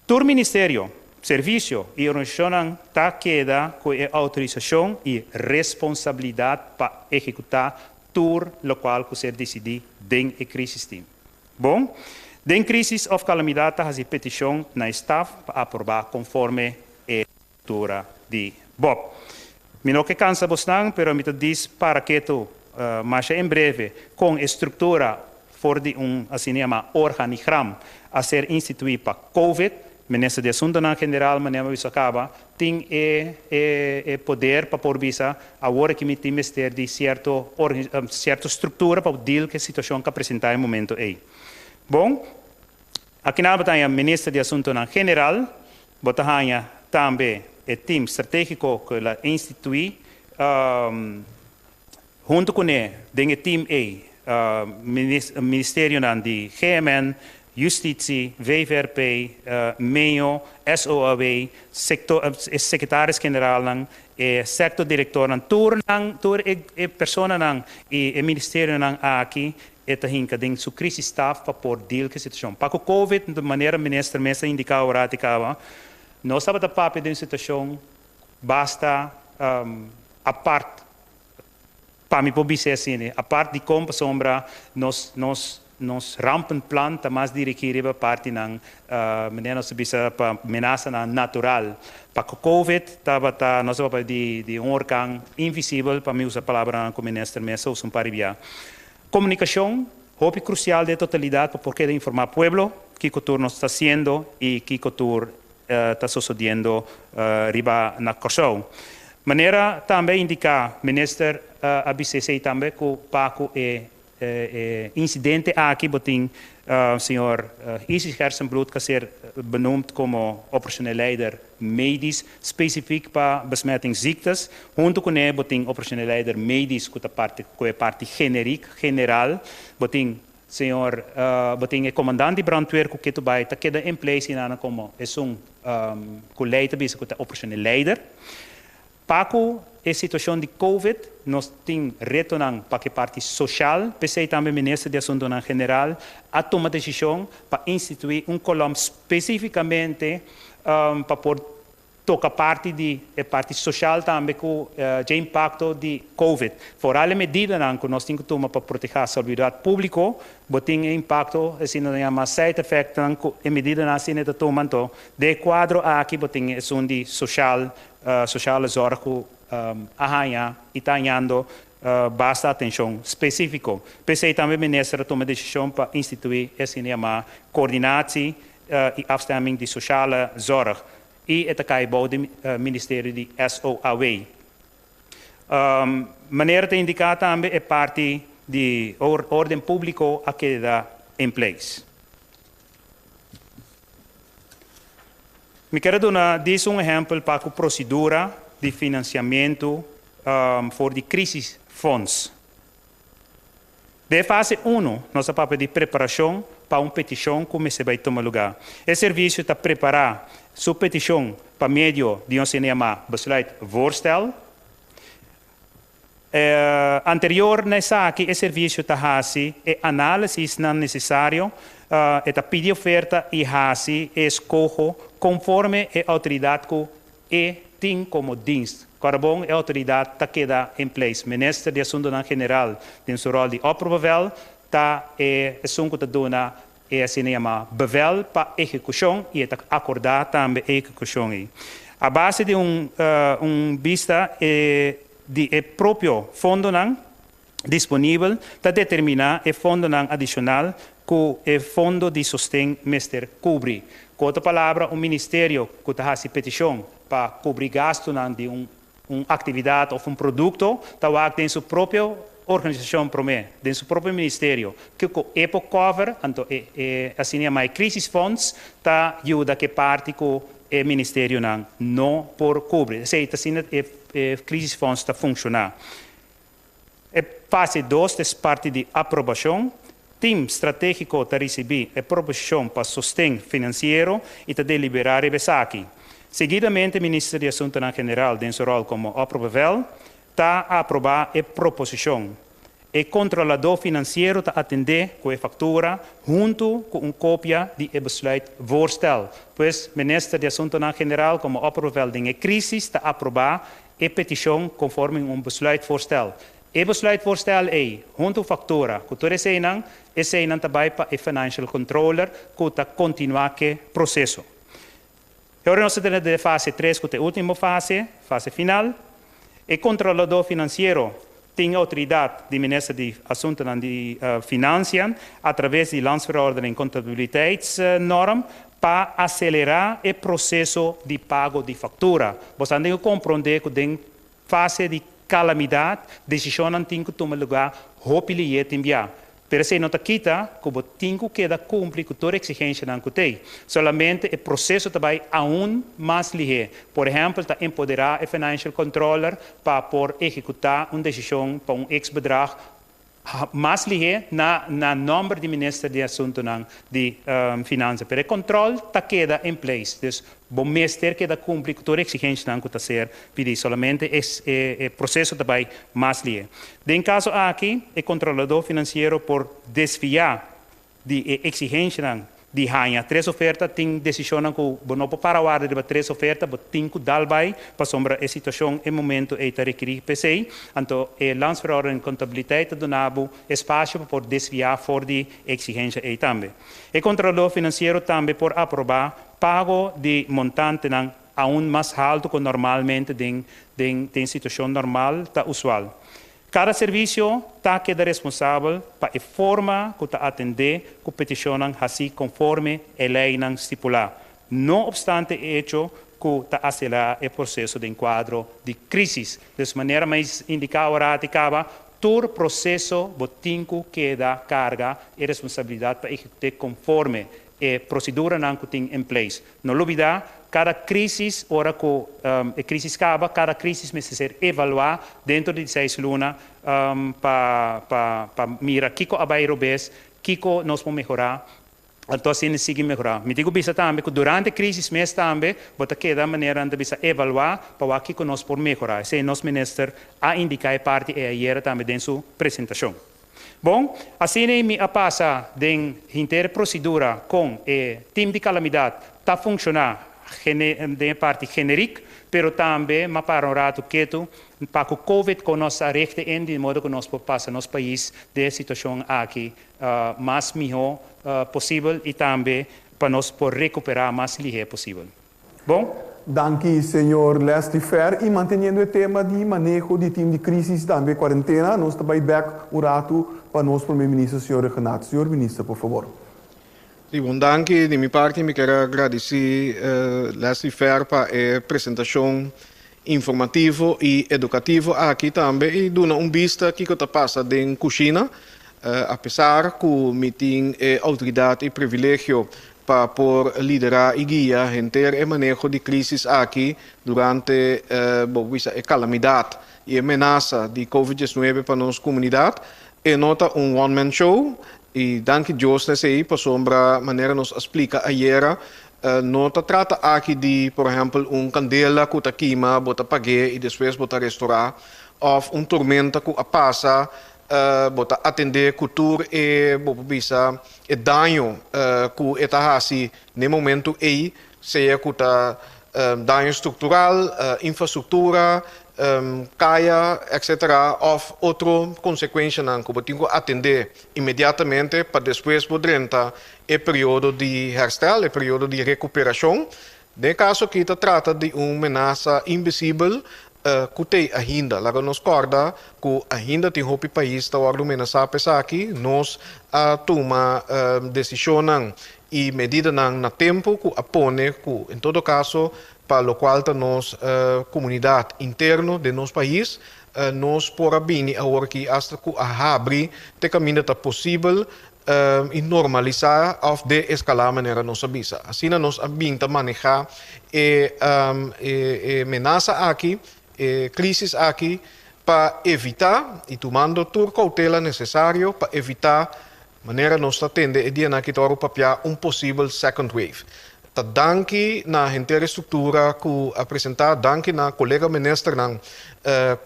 Tur ministerio, servisio i organisashonnan ta keda ku e outorisashon i responsabilidat pa ehekutá tur lokual ku ser disidí den e krisisteam. Bon, den krisis òf kalamidat ta hasi petishon na e staf pa aprobá konforme e struktura di bob. Mi no ke kansa bosnan, pero mi ta dis para ketu masha en breve kon e struktura for di un asina yamá organigram a ser instituí pa Covid. Minister di Asuntonan General, manera mi a bisa kaba, tin e e poder pa por bisa awor aki mi tin mester di sierto sierto struktura pa deal ku e situashon ku a presentá e momento ei. Bon, aki nan bo ta haña Minister di Asuntonan General, Bo ta haña tambe e tim stratégiko ku el a instituí. Huntu kuné den e tim ei, ministerionan di GMN, Justitie, VVRP, MEO, SOAW, e sekretaris-generalnan, e sektordirektornan, tur nan, tur e personanan i e ministerionan aki e ta hinka den su crisisstaf pa por deal ku e situashon. Pa ku Covid, manera minister mes a indiká ora ti kaba, nos tabata papia den un situashon basta apart, pa mi por bis'é asina, apart dikon pasobra nos nos nos rampenplan ta mas dirigí riba partinan manera nos ta bisa pa menasanan natural. Pa ku Covid tabata nos tabata papia di di un orkan invisibel, pa mi usa palabranan ku minister mes a usa un par di bia. Komunikashon hopi krusial den e totalidat pa por keda informá pueblo kiko tur nos ta hasiendo i kiko tur ta sosodiendo riba na Kòrsou. Manera tambe a indiká, minister a bisa esei tambe ku pa ku e insidente aki bo tin señor Isis Gerstenbluth ku a ser benoemd komo operationeel leider medisch spesifik pa besmettingsziektes. Huntu kuné bo tin operationeel leider medisch ku ta parti ku e parti generik, general. Bo tin Señor, bo tin e komandant di brandweer ku ketu bai ta keda en place hinana komo esun ku lei ta bisa ku ta operacioneel leider. Pa ku e situashon di covid nos tin retonan pa ku e parti soshal, p'esei tambe Minister di Asuntunan General a tuma desishon pa instituí un kolòm spesífikamente pa por Toka parti di e parti soshal tambe ku dje impakto di Covid. Foral e medidanan ku nos tin ku tuma pa protehá salubridat públiko, bo tin e impakto, asina nan yama side effectnan ku e medidanan asina ta tuma. Anto den e kuadro aki bo tin esun di soshal, sociale zorg ku a haña i ta hañando basta atenshon spesífiko. P'esei tambe minister a tuma desishon pa instituí e asina yamá Coördinatie i Afstemming di Sociale Zorg. I e ta kai bou di ministerio di SOAW. Manera ta indiká tambe e parti di órden públiko a keda in place. Mi ker a duna dis un ehèmpel pa ku prosedura di finansiamentu for di Crisisfonds. Den fase unu nos a papia di preparashon pa un petishon ku mester bai tuma lugá. E servisio ta prepará su petishon pa medio di un asina yamá besluitvoorstel. Anterior na esaki e servisio ta hasi e análisisnan nesesario, e ta pidi oferta i hasi e eskoho konforme e outoridat ku E tin komo dienst. Kòrda bon e outoridat ta keda in place. Minister di Asuntunan General den su ròl di opperbevel ta e esun ku ta duna e asina yamá bevel pa ehekushon i e ta akordá tambe e ehekushon ei. A base di un un bista e di e propio fondonan disponibel ta determiná e fondonan adishonal ku e fondo di sosten mester kubri. Ku otro palabra, un ministerio ku ta hasi petishon pa kubri gastunan di un un aktividat òf un produkto ta wak den su propio organisashon promé, den su propio ministerio, kiko e por kòver, anto e e asina yamá e crisisfonds ta yuda ku e parti ku e ministerionan no por kubri. Esei ta asina e e crisisfonds ta funshoná. E fase dos ta es parti di aprobashon. Tim Stratégiko ta risibí e proposishon pa sosten finansiero i ta deliberá riba esaki. Seguidamente Minister di Asuntunan General den su ròl komo opperbevel ta aprobá e proposishon. E kontroladó finansiero ta atendé ku e faktura huntu ku un kopia di e besluitvoorstel. Pues Minister di Asuntunan General komo opperbevel den e krísis ta aprobá E petishon konforme un besluitvoorstel. E besluitvoorstel ei, huntu ku faktura ku tur eseinan, eseinan ta bai pa e financial controller ku ta kontinuá ke proseso. E ora nos ta drenta den fase tres ku ta e último fase, fase final. E kontroladó finansiero tin e outoridat di Minister di Asuntunan di Finansian atraves di Landsverordening Contabiliteitsnorm Pa aselerá e proseso di pago di faktura. Boso tin ku komprondé ku den fase di kalamidat desishonnan tin ku tuma lugá hopi lihé tin bia. Pero esei no ta kita ku bo tin ku keda kumpli ku tur eksigensianan ku t'ei. Solamente e proseso ta bai aun mas lihé. Por ehèmpel ta empoderá e financial controller pa por ehekutá un desishon pa un x-bedrag mas lihé na na nòmber di minister di asuntunan di finansa. Pero e kòntròl ta keda in place. Dus bo mester keda kumpli ku tur eksigenshanan ku ta ser pidí. Solamente e e proseso ta bai mas lihé. Den kaso aki e kontroladó finansiero por desviá di e exigencianan di haña tres oferta, tin decisionnan cu bo no por para warda riba tres oferta, bo tin cu dal bay pasobra e situacion e momento ey ta requiri p'esey. Anto e Landsverordening Contabiliteit ta duna bo espacio pa por desvia for di e exigencia ey tambe. E controlador financiero tambe por aproba pago di montantenan aun mas halto cu normalmente den den situacion normal ta usual. Kada servisio ta keda responsabel pa e forma ku ta atendé ku petishonnan hasí konforme e leinan stipulá, no opstante e echo ku ta aselerá e proseso den kuadro di krísis. Dus manera mi a indiká ora ati kaba, tur proseso bo tin ku keda karga e responsabilidat pa ehekut'é konforme e proseduranan ku tin in place. No lubidá, kada krísis, ora ku e krísis kaba, kada krísis mester ser evaluá dentro di seis luna pa pa pa mira kiko a bai robes, kiko nos por mehorá, anto asina sigui mehorá. Mi tin ku bisa tambe ku durante e krísis mes tambe bo ta keda manera nan ta bisa evaluá pa wak kiko nos por mehorá. Esei nos minister a indiká e parti ei ayera tambe den su presentashon. Bon, asina mi a pasa den henter prosedura kon e tim di kalamidat ta funshoná den e parti generik, pero tambe m'a para un ratu ketu pa ku Covid kon nos a rechte in di modo ku nos por pasa nos pais den e situashon aki mas mihó posibel i tambe pa nos por rekuperá mas lihé posibel. Bon. Danki señor Leslie Fer y manteniendo e tema di maneho di team di crisis tambe cuarentena nos ta bay bek un rato pa nos prome minister señor Rhuggenaath. Señor minister por favor. Si, bon danki. Di mi parti mi kier a gradici Leslie Fer pa e presentacion informativo y educativo aki tambe y duna un bista kico ta pasa den cushina. Apesar cu mi tin e autoridad y privilegio pa por liderá i guia henter e maneho di krísis aki durante bo por bisa e kalamidat i e menasa di Covid diesnuebe pa nos komunidat. E no ta un one man show i danki Dios na esei pasobra manera nos a splika ayera no ta trata aki di por ehèmpel un kandela ku ta kima bo ta pag'é i despues bo ta restorá òf un tormenta ku a pasa Bo ta atendé ku tur e, bo por bisa, e daño ku e ta hasi n'e momentu ei, sea ku ta daño struktural, infrastruktura, kaya, etcetera, òf otro konsekuenshanan ku bo tin ku atendé inmediatamente pa despues bo drenta e periodo di herstel, e periodo di rekuperashon. Den e kaso aki ta trata di un menasa invisibel ku t'ei ainda. Laga nos kòrda ku ainda tin hopi pais ta wòrdu menasá pa esaki. Nos a tuma desishonnan i medidanan na tempu ku a pone ku en todo kaso pa lokual ta nos komunidat interno den nos pais nos por a bini awor aki asta ku a habri te kaminda ta posibel i normalisá òf de-eskalá manera nos a bisa. Asina nos a bin ta manehá e e menasa aki, e krísis aki, pa evitá i tumando tur koutela nesesario pa evitá, manera nos ta tende e dianan aki ta wòrdu papiá, un posibel second wave. Ta danki na henter e struktura ku a presentá, danki na kolega ministernan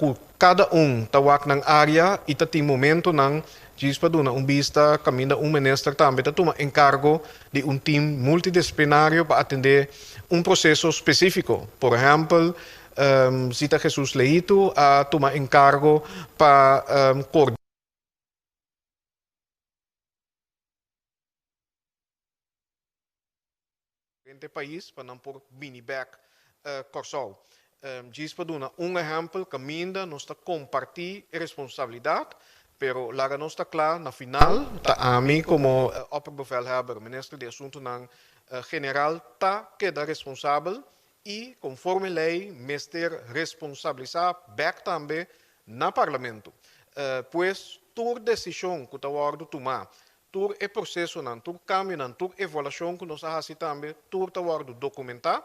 ku kada un ta wak nan área i ta tin momentonan Djis pa duna un bista kaminda un minister tambe ta tuma enkargo di un tim multidisiplinario pa atendé un proseso spesífiko. Por ehèmpel, Zita Jesus Leito a tuma enkargo pa koordiná. Diferente pais pa nan por bini bek Kòrsou. Djis pa duna un ehèmpel kaminda nos ta kompartí e responsabilidat, pero laga nos ta kla na final ta ami komo opperbevelhebber, minister di asuntunan general ta keda responsabel i konforme lei mester responsabilisá bek tambe na parlamento. Pues. Tur desishon ku ta wòrdu tumá, tur e prosesonan, tur kambionan, tur evaluashon ku nos a hasi tambe, tur ta wòrdu dokumentá,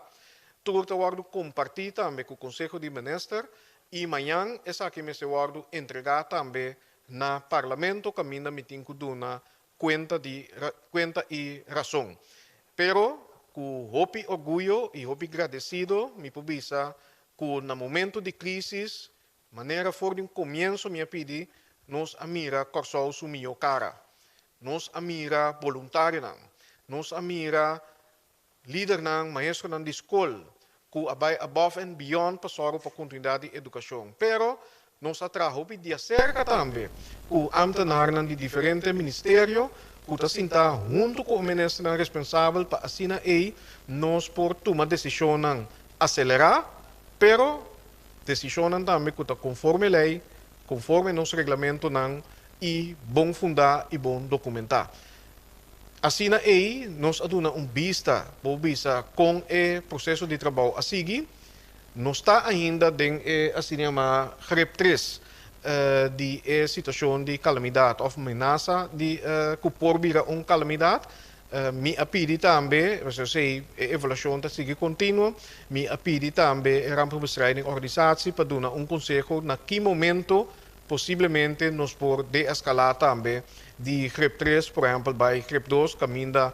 tur ta wòrdu kompartí tambe ku Konseho di Minister i mañan esaki mester wòrdu entregá tambe na Parlamento kaminda mi tin ku duna kuenta di kuenta i rason. Pero ku hopi orguyo i hopi gradesido mi por bisa ku na momento di krísis, manera for di un komienso mi a pidi, nos a mira Kòrsou su mihó kara. Nos a mira boluntarionan. Nos a mira lidernan, maestronan di skol ku a bai above and beyond pa sòru pa kontinuidat di edukashon. Pero nos a traha hopi di aserka tambe ku ámtenarnan di diferente ministerio ku ta sintá huntu ku e ministernan responsabel pa asina ei nos por tuma desishonnan aselerá, pero desishonnan tambe ku ta konforme lei, konforme nos reglamentonan i bon fundá i bon dokumentá. Asina ei nos a duna un bista, por bisa, kon e proseso di trabou a sigui. Nos ta ainda den e asina yamá grep tres di e situashon di kalamidat òf menasa di ku por bira un kalamidat. Mi a pidi tambe, pasobra esei e evaluashon ta sigui kontinuo, mi a pidi tambe e Rampenbestrijding Organisatie pa duna un konseho na ki momento posiblemente nos por deeskalá tambe di grep tres, por ehèmpel, bai grep dos, kaminda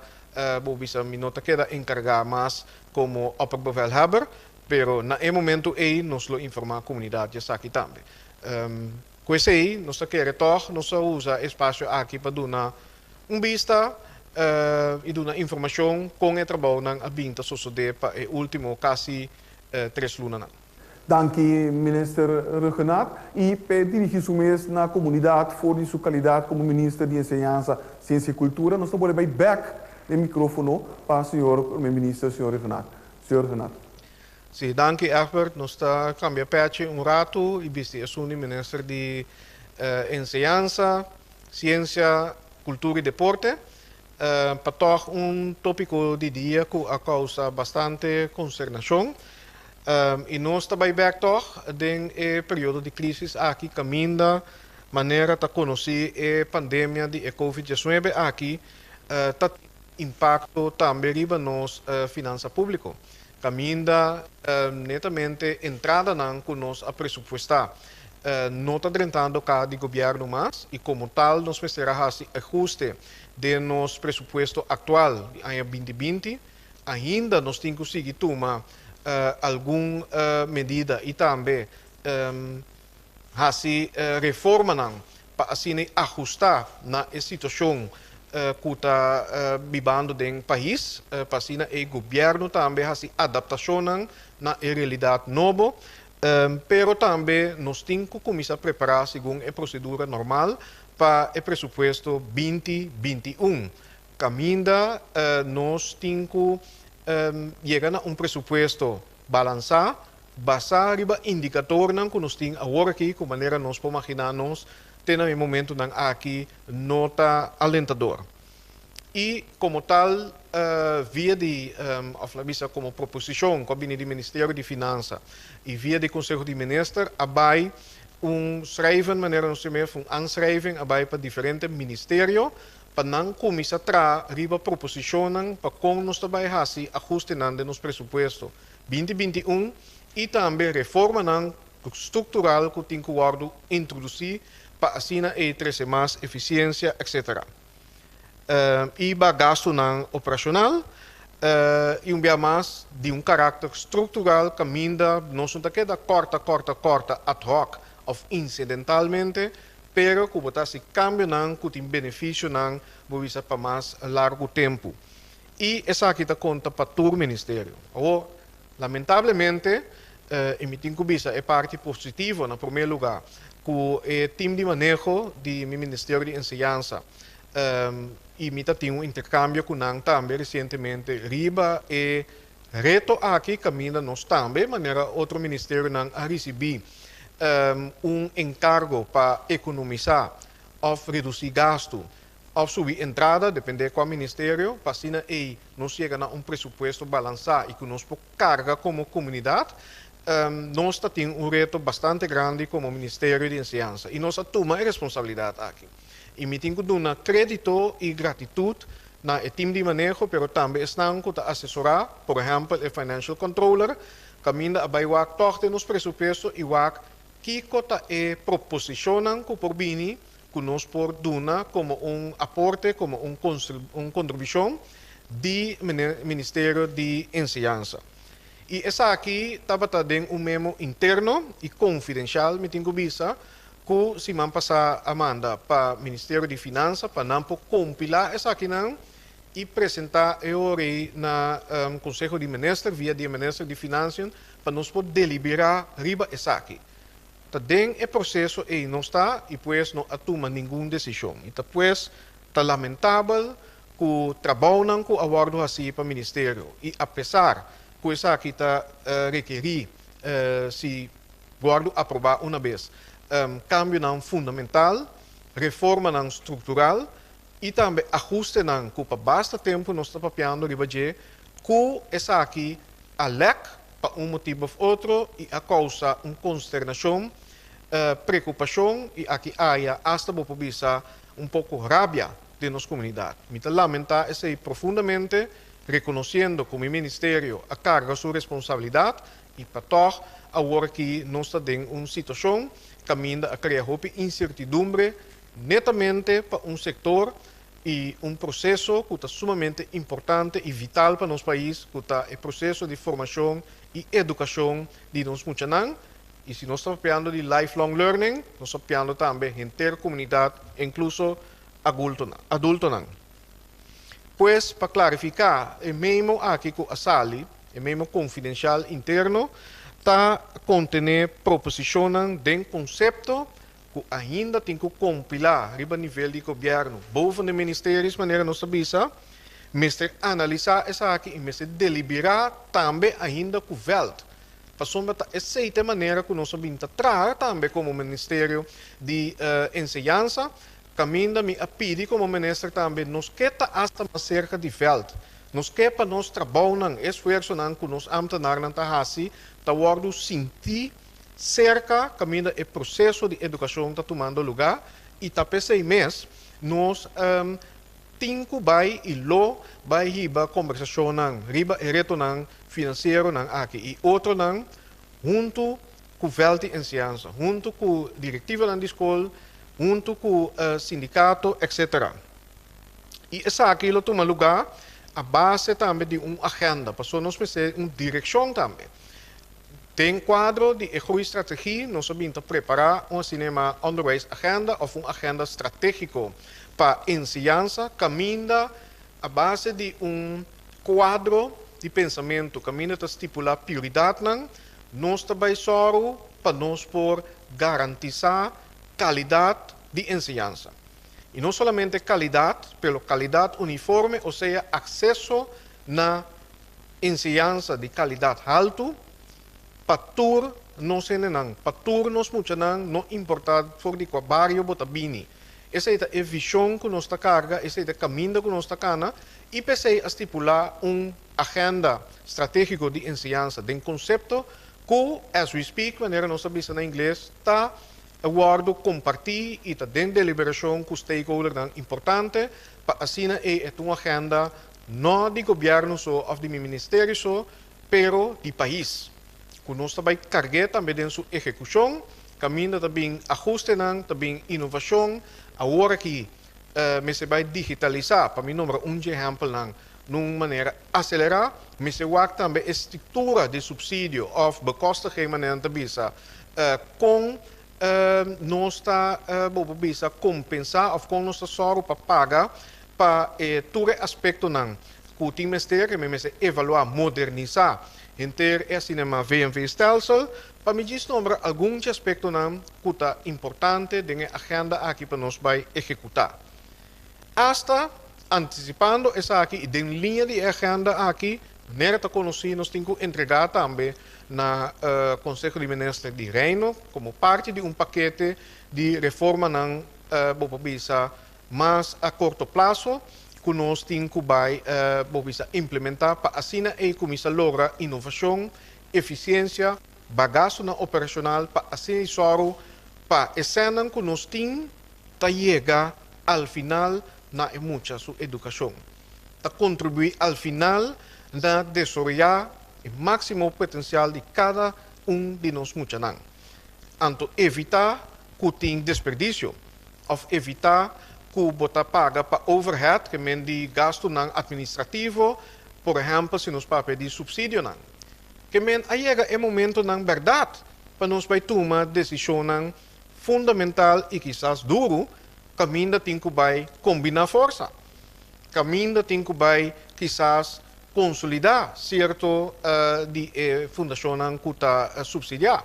bo bisa mi no ta keda enkargá mas komo opperbevelhebber, pero na e momento ei nos lo informá komunidat di esaki tambe. Ku esei nos ta kere tòg nos a usa e spasio aki pa duna un bista i duna informashon kon e trabounan a bin ta sosodé pa e último kasi tres lunanan. Danki Minister Rhuggenaath i p'e dirigi su mes na komunidat for di su kalidat komo Minister di Enseñansa, Siensia i Kultura. Nos ta bolbe bai bèk den mikrofono pa señor Prome Minister, señor Rhuggenaath. Señor Rhuggenaath. Sí, danki Egbert. Nos ta kambia pèchi un ratu i bisti esun di Minister di Enseñansa, Siensia, Kultura i Deporte pa tòg un tópiko di dia ku a kousa bastante konsternashon. I nos ta bai bèk tòg den e periodo di krísis aki kaminda manera ta konosí e pandemia di e Covid diesnuebe aki ta tin impakto tambe riba nos finansa públiko. Kaminda netamente entradanan ku nos a presupuestá no ta drentando kaha di gobièrnu mas i komo tal nos mester a hasi ahuste den nos presupuesto aktual di aña binti binti. Ainda nos tin ku sigui tuma algun medida i tambe hasi reformanan pa asina ahustá na e situashon ku ta bibando den pais, pa asina e gobièrnu tambe hasi adaptashonnan na e realidat nobo. Pero tambe nos tin ku kuminsá prepará segun e prosedura normal pa e presupuesto binti 21. Kaminda nos tin ku yega na un presupuesto balansá, basá riba indikatornan ku nos tin awor aki ku manera nos por maginá nos te na e momentunan aki no ta alentador. I komo tal via di òf la bisa komo proposishon ku a bini di Ministerio di Finansa i via di Konseho di Minister a bai un schrijven manera nos tin un aanschrijving a bai pa diferente ministerio pa nan kuminsá traha riba proposishonnan pa kon nos ta bai hasi ahustenan den nos presupuesto binti 21 i tambe reformanan struktural ku tin ku wòrdu introdusí pa asina ei trese mas efisiensia etcetera. I ba gastunan operashonal i un bia mas di un karakter struktural kaminda nos no ta keda kòrta kòrta kòrta ad hoc òf insidentalmente pero ku bo ta hasi kambionan ku tin benefisionan bo bisa pa mas largu tempu. I esaki ta konta pa tur ministerio. Awor, lamentablemente, i mi tin ku bisa e parti positivo na promé lugá, ku e tim di maneho di mi Ministerio di Enseñansa i mi ta tin un interkambio ku nan tambe resientemente riba e reto aki kaminda nos tambe manera otro ministerionan a risibí un enkargo pa ekonomisá òf redusí gastu òf subi entrada, dependé kua ministerio, pa asina ei nos yega na un presupuesto balansá i ku nos por karga komo komunidat. Nos ta tin un reto bastante grandi komo Ministerio di Enseñansa i nos a tuma e responsabilidat aki. I mi tin ku duna krédito i gratitut na e tim di maneho pero tambe esnan ku ta asesorá, por ehèmpel e financial controller, kaminda a bai wak tòg den nos presupuesto i wak kiko ta e proposishonnan ku por bini ku nos por duna komo un aporte, komo un kontribushon di Ministerio di Enseñansa. I esaki tabata den un memo interno i konfidenshal, mi tin ku bisa, ku siman pasá a manda pa Ministerio di Finansa pa nan por kompilá esakinan i presentá e ora ei na Konseho di Minister via di e Minister di Finansien pa nos por deliberá riba esaki. Ta den e proseso ei nos ta i pues no a tuma ningun desishon. I ta pues ta lamentabel ku trabounan ku a wòrdu hasí pa ministerio i apesar ku esaki ta rekerí si wòrdu aprobá una bes kambionan fundamental, reformanan struktural i tambe ahustenan ku pa basta tempu nos ta papiando riba dje ku esaki a lèk pa un motibu òf otro i a kousa un konsternashon, preokupashon i aki aya asta bo por bisa un poko rabia den nos komunidat. Mi ta lamentá esei profundamente, rekonosiendo ku mi ministerio a karga su responsabilidat i pa tòg awor aki nos ta den un situashon kaminda a krea hopi insertidumbre netamente pa un sektor i un proseso ku ta sumamente importante i vital pa nos pais, ku ta e proseso di formashon i edukashon di nos muchanan. I si nos ta papiando di lifelong learning, nos ta papiando tambe henter komunidat, inkluso adultonan. Pues, pa klarifiká, e memo aki ku a sali, e memo konfidenshal interno, ta kontené proposishonnan den konsepto ku ainda tin ku kompilá riba nivel di gobièrnu boven de ministeries, manera nos ta bisa, mester analisá esaki i mester deliberá tambe ainda ku vèlt. Pasobra ta esei ta e manera ku nos a bin ta traha tambe komo Ministerio di Enseñansa, kaminda mi a pidi komo minister tambe nos ke ta asta mas serka di vèlt. Nos ke pa nos trabounan, e esfuersonan ku nos ámtenarnan ta hasi ta wòrdu sintí serka kaminda e proseso di edukashon ta tumando lugá i ta p'esei mes nos tin ku bai i lo bai hiba kombersashonnan riba e retonan finansieronan aki i otronan huntu ku vèlt di enseñansa, huntu ku direktivanan di skol, huntu ku sindikato, etsetera. I esaki lo tuma lugá a base tambe di un agenda, pasobra nos mester un direkshon tambe. Den kuadro di e groeistrategie nos a bin ta prepará un asina yamá onderwijsagenda òf un agenda stratégiko pa enseñansa kaminda a base di un kuadro di pensamentu kaminda ta stipulá prioridatnan nos ta bai sòru pa nos por garantisá kalidat di enseñansa. I no solamente kalidat, pero kalidat uniforme, osea akseso na enseñansa di kalidat haltu pa tur nos hendenan, pa tur nos muchanan, no importá for di kua bario bo ta bini. Esei ta e vishon ku nos ta karga, esei ta e kaminda ku nos ta kana i p'esei a stipulá un agenda stratégiko di enseñansa den konsepto ku, as we speak, manera nos ta bisa na ingles, ta wòrdu kompartí i ta den deliberashon ku stakeholdernan importante pa asina ei e ta un agenda No di gobièrnu so òf di mi ministerio so, pero di pais. Ku nos ta bai karg'é tambe den su ehekushon, kaminda ta bin ahustenan, ta bin inovashon. Awor aki mester bai digitalisá, pa mi nombra un dje ehèmpelnan, n'un manera aselerá. Mester wak tambe e struktura di supsidio òf bekostiging, manera nan ta bisa, kon nos ta, bo por bisa, kompensá òf kon nos ta sòru pa paga pa e tur e aspektonan ku tin mester, ke mi mester evaluá, modernisá henter e asina yamá VNV-stelsel. Pa mi djis nombra algun dje aspektonan ku ta importante den e agenda aki pa nos bai ehekutá. Asta antisipando esaki i den liña di e agenda aki, manera ta konosí nos tin ku entregá tambe na Konseho di Minister di Reino komo parti di un pakete di reformanan bo por bisa mas a korto plaso ku nos tin ku bai bo bisa implementá pa asina ei kuminsá logra inovashon, efisiensia. Gastunan operashonal pa asina sòru pa e sènnan ku nos tin ta yega al final na e mucha su edukashon. Ta kontribuí al final na desaroyá e máksimo potensial di kada un di nos muchanan. Anto evitá ku tin desperdisio òf evitá ku bo ta paga pa overhead, ke men di gastunan atministrativo, por ehèmpel si nos papia di supsidionan. Ke men a yega e momentonan bèrdat pa nos bai tuma desishonnan fundamental i kisas duru, kaminda tin ku bai kombiná forsa, kaminda tin ku bai kisas konsolidá sierto di e fundashonnan ku ta supsidiá,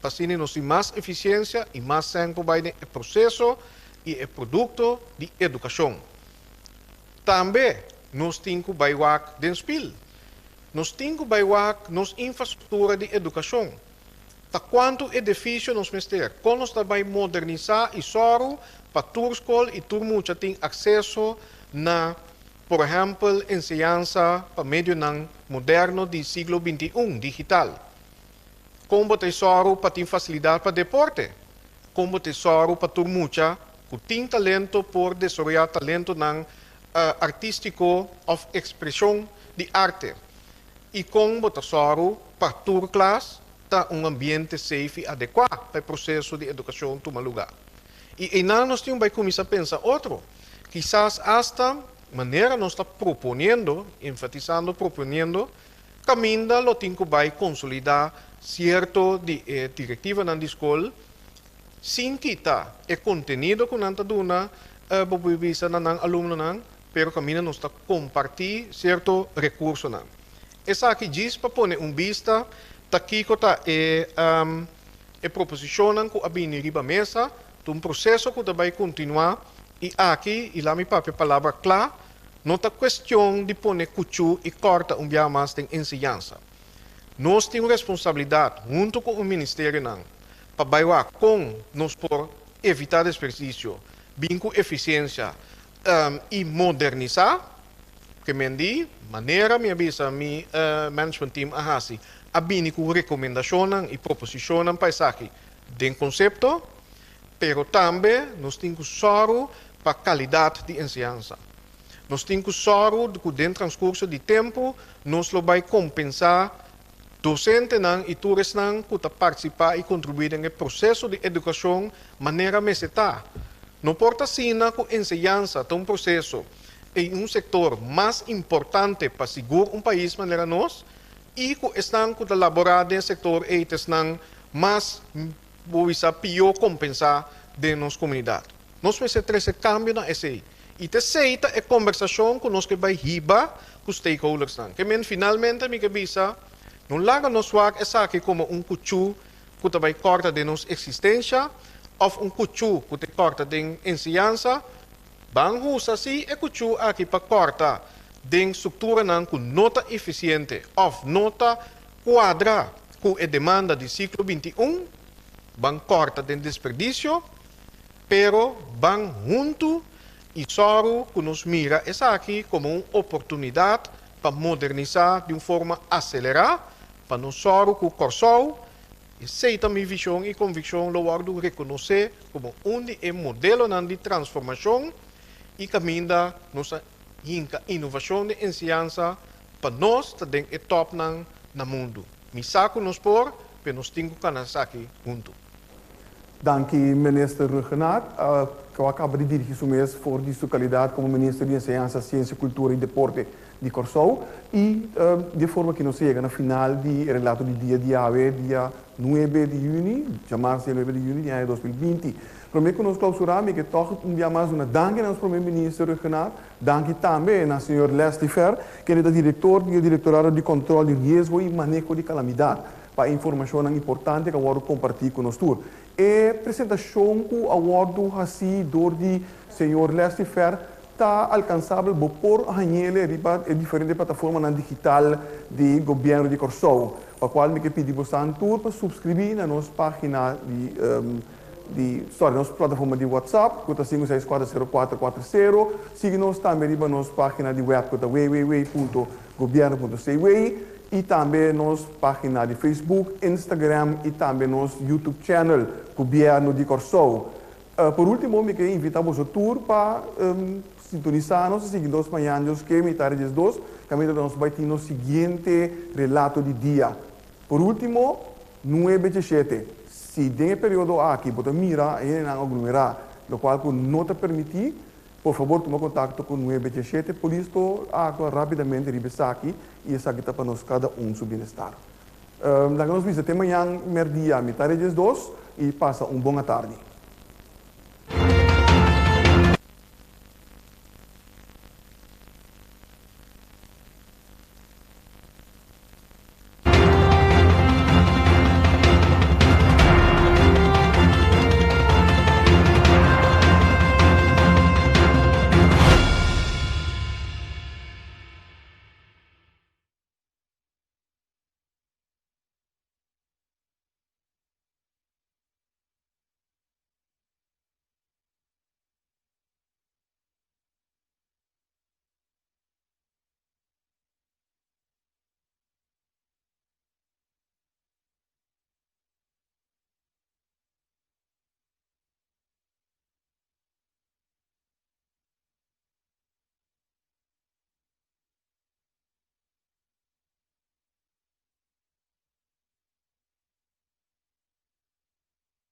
pa asina nos tin mas efisiensia i mas sèn por bai den e proseso i e produkto di edukashon. Tambe nos tin ku bai wak den spil. Nos tin ku bai wak nos infrastruktura di edukashon. Ta kuantu edifisio nos mester? Kon nos ta bai modernisá i sòru pa tur skol i tur mucha tin akseso na, por ehèmpel, enseñansa pa medionan moderno di siglo 21, digital? Kon bo ta sòru pa tin fasilidat pa deporte? Kon bo ta sòru pa tur mucha ku tin talento por desaroyá talentonan artístiko òf ekspreshon di arte? I kon bo ta sòru pa tur klas ta un ambiente safe i adekuá pa e proseso di edukashon tuma lugá? I einan nos tin bai kuminsá pensa otro. Kisas asta manera nos ta proponiendo, enfatisando proponiendo, kaminda lo tin ku bai konsolidá sierto di e direktivanan di skol sin kita e kontenido ku nan ta duna, bo por bisa na nan alumnonan, pero kaminda nos ta kompartí sierto rekursonan. Esaki djis pa pone un bista ta kiko ta e e proposishonnan ku a bini riba mesa, ta un proseso ku ta bai kontinuá i aki, i laga mi papia palabra kla, no ta kuestion di pone kuchú i kòrta un bia mas den enseñansa. Nos tin un responsabilidat huntu ku un ministerionan pa bai wak kon nos por evitá desperdisio, bin ku efisiensia i modernisá. Ke men di manera mi a bisa mi management team a hasi, a bini ku rekomendashonnan i proposishonnan pa esaki den konsepto, pero tambe nos tin ku sòru pa kalidat di enseñansa. Nos tin ku sòru ku den transkurso di tempu nos lo bai kompensá dosentenan i tur esnan ku ta partisipá i kontribuí den e proseso di edukashon manera mester ta. No por ta asina ku enseñansa ta un proseso i un sektor mas importante pa sigur un pais manera nos i ku esnan ku ta laborá den e sektor ei ta esnan mas, bo bisa, pió kompensá den nos komunidat. Nos mester trese kambio na esei. I ta esei ta e kombersashon ku nos ke bai hiba ku stakeholdersnan. Ke men finalmente mi ke bisa, no laga nos wak esaki komo un kuchú ku ta bai kòrta den nos eksistensha òf un kuchú ku ta kòrta den enseñansa. Ban usa sí e kuchú aki pa kòrta den strukturanan ku no ta efisiente òf no ta kuadra ku e demanda di siglo 21. Ban kòrta den desperdisio, pero ban huntu i sòru ku nos mira esaki komo un oportunidat pa modernisá di un forma aselerá, pa nos sòru ku Kòrsou, esei ta mi vishon i konvikshon, lo wòrdu rekonosé komo un di e modelonan di transformashon i kaminda nos a hinka inovashon den enseñansa pa nos ta den e tòpnan na mundu. Mi sa ku nos por, pero nos tin ku kana esaki huntu. Danki Minister Rhuggenaath, ku a kaba di dirigí su mes for di su kalidat komo Minister di Enseñansa, Siensia, Kultura i Deporte di Kòrsou. I di e forma aki nos a yega na final di e relato di dia di awe, dia nuebe di yüni, djamars dia nuebe di yüni di aña 2020. Promé ku nos klausurá mi ke tòg un bia mas duna danki na nos Promé Minister Rhuggenaath, danki tambe na señor Leslie Fer, kende ta direktor di e Direktorado di Kòntròl di Riesgo i Maneho di Kalamidat, pa e informashonnan importante ku a wòrdu kompartí ku nos tur. E presentashon ku a wòrdu hasí dor di señor Leslie Fer ta alkansabel, bo por hañ'el riba e diferente plataformanan digital di Gobièrnu di Kòrsou, pa kual mi ke pidi bosan tur pa supskribí na nos página di di sorry nos plataforma di WhatsApp ku ta 5640440, sigui nos tambe riba nos página di wèp ku ta www.gobierno.cw. I tambe nos página di Facebook, Instagram i tambe nos YouTube channel, Gobièrnu di Kòrsou. Por último, mi ke invitá boso tur pa sintonisá nos i sigui nos mañan Dios ke mitar di 12, kaminda nos bai tin nos siguiente relato di dia. Por último, 9 7. Si den e periodo aki bo ta mira hendenan aglomerá, lokual ku no ta permití, por fabor tuma kontakto ku 9 7. Polis ta aktua rápidamente riba esaki i esaki ta pa nos kada un su bienestar. Laga nos bisa te mañan mèrdia mitar di 12 i pasa un bon tardi.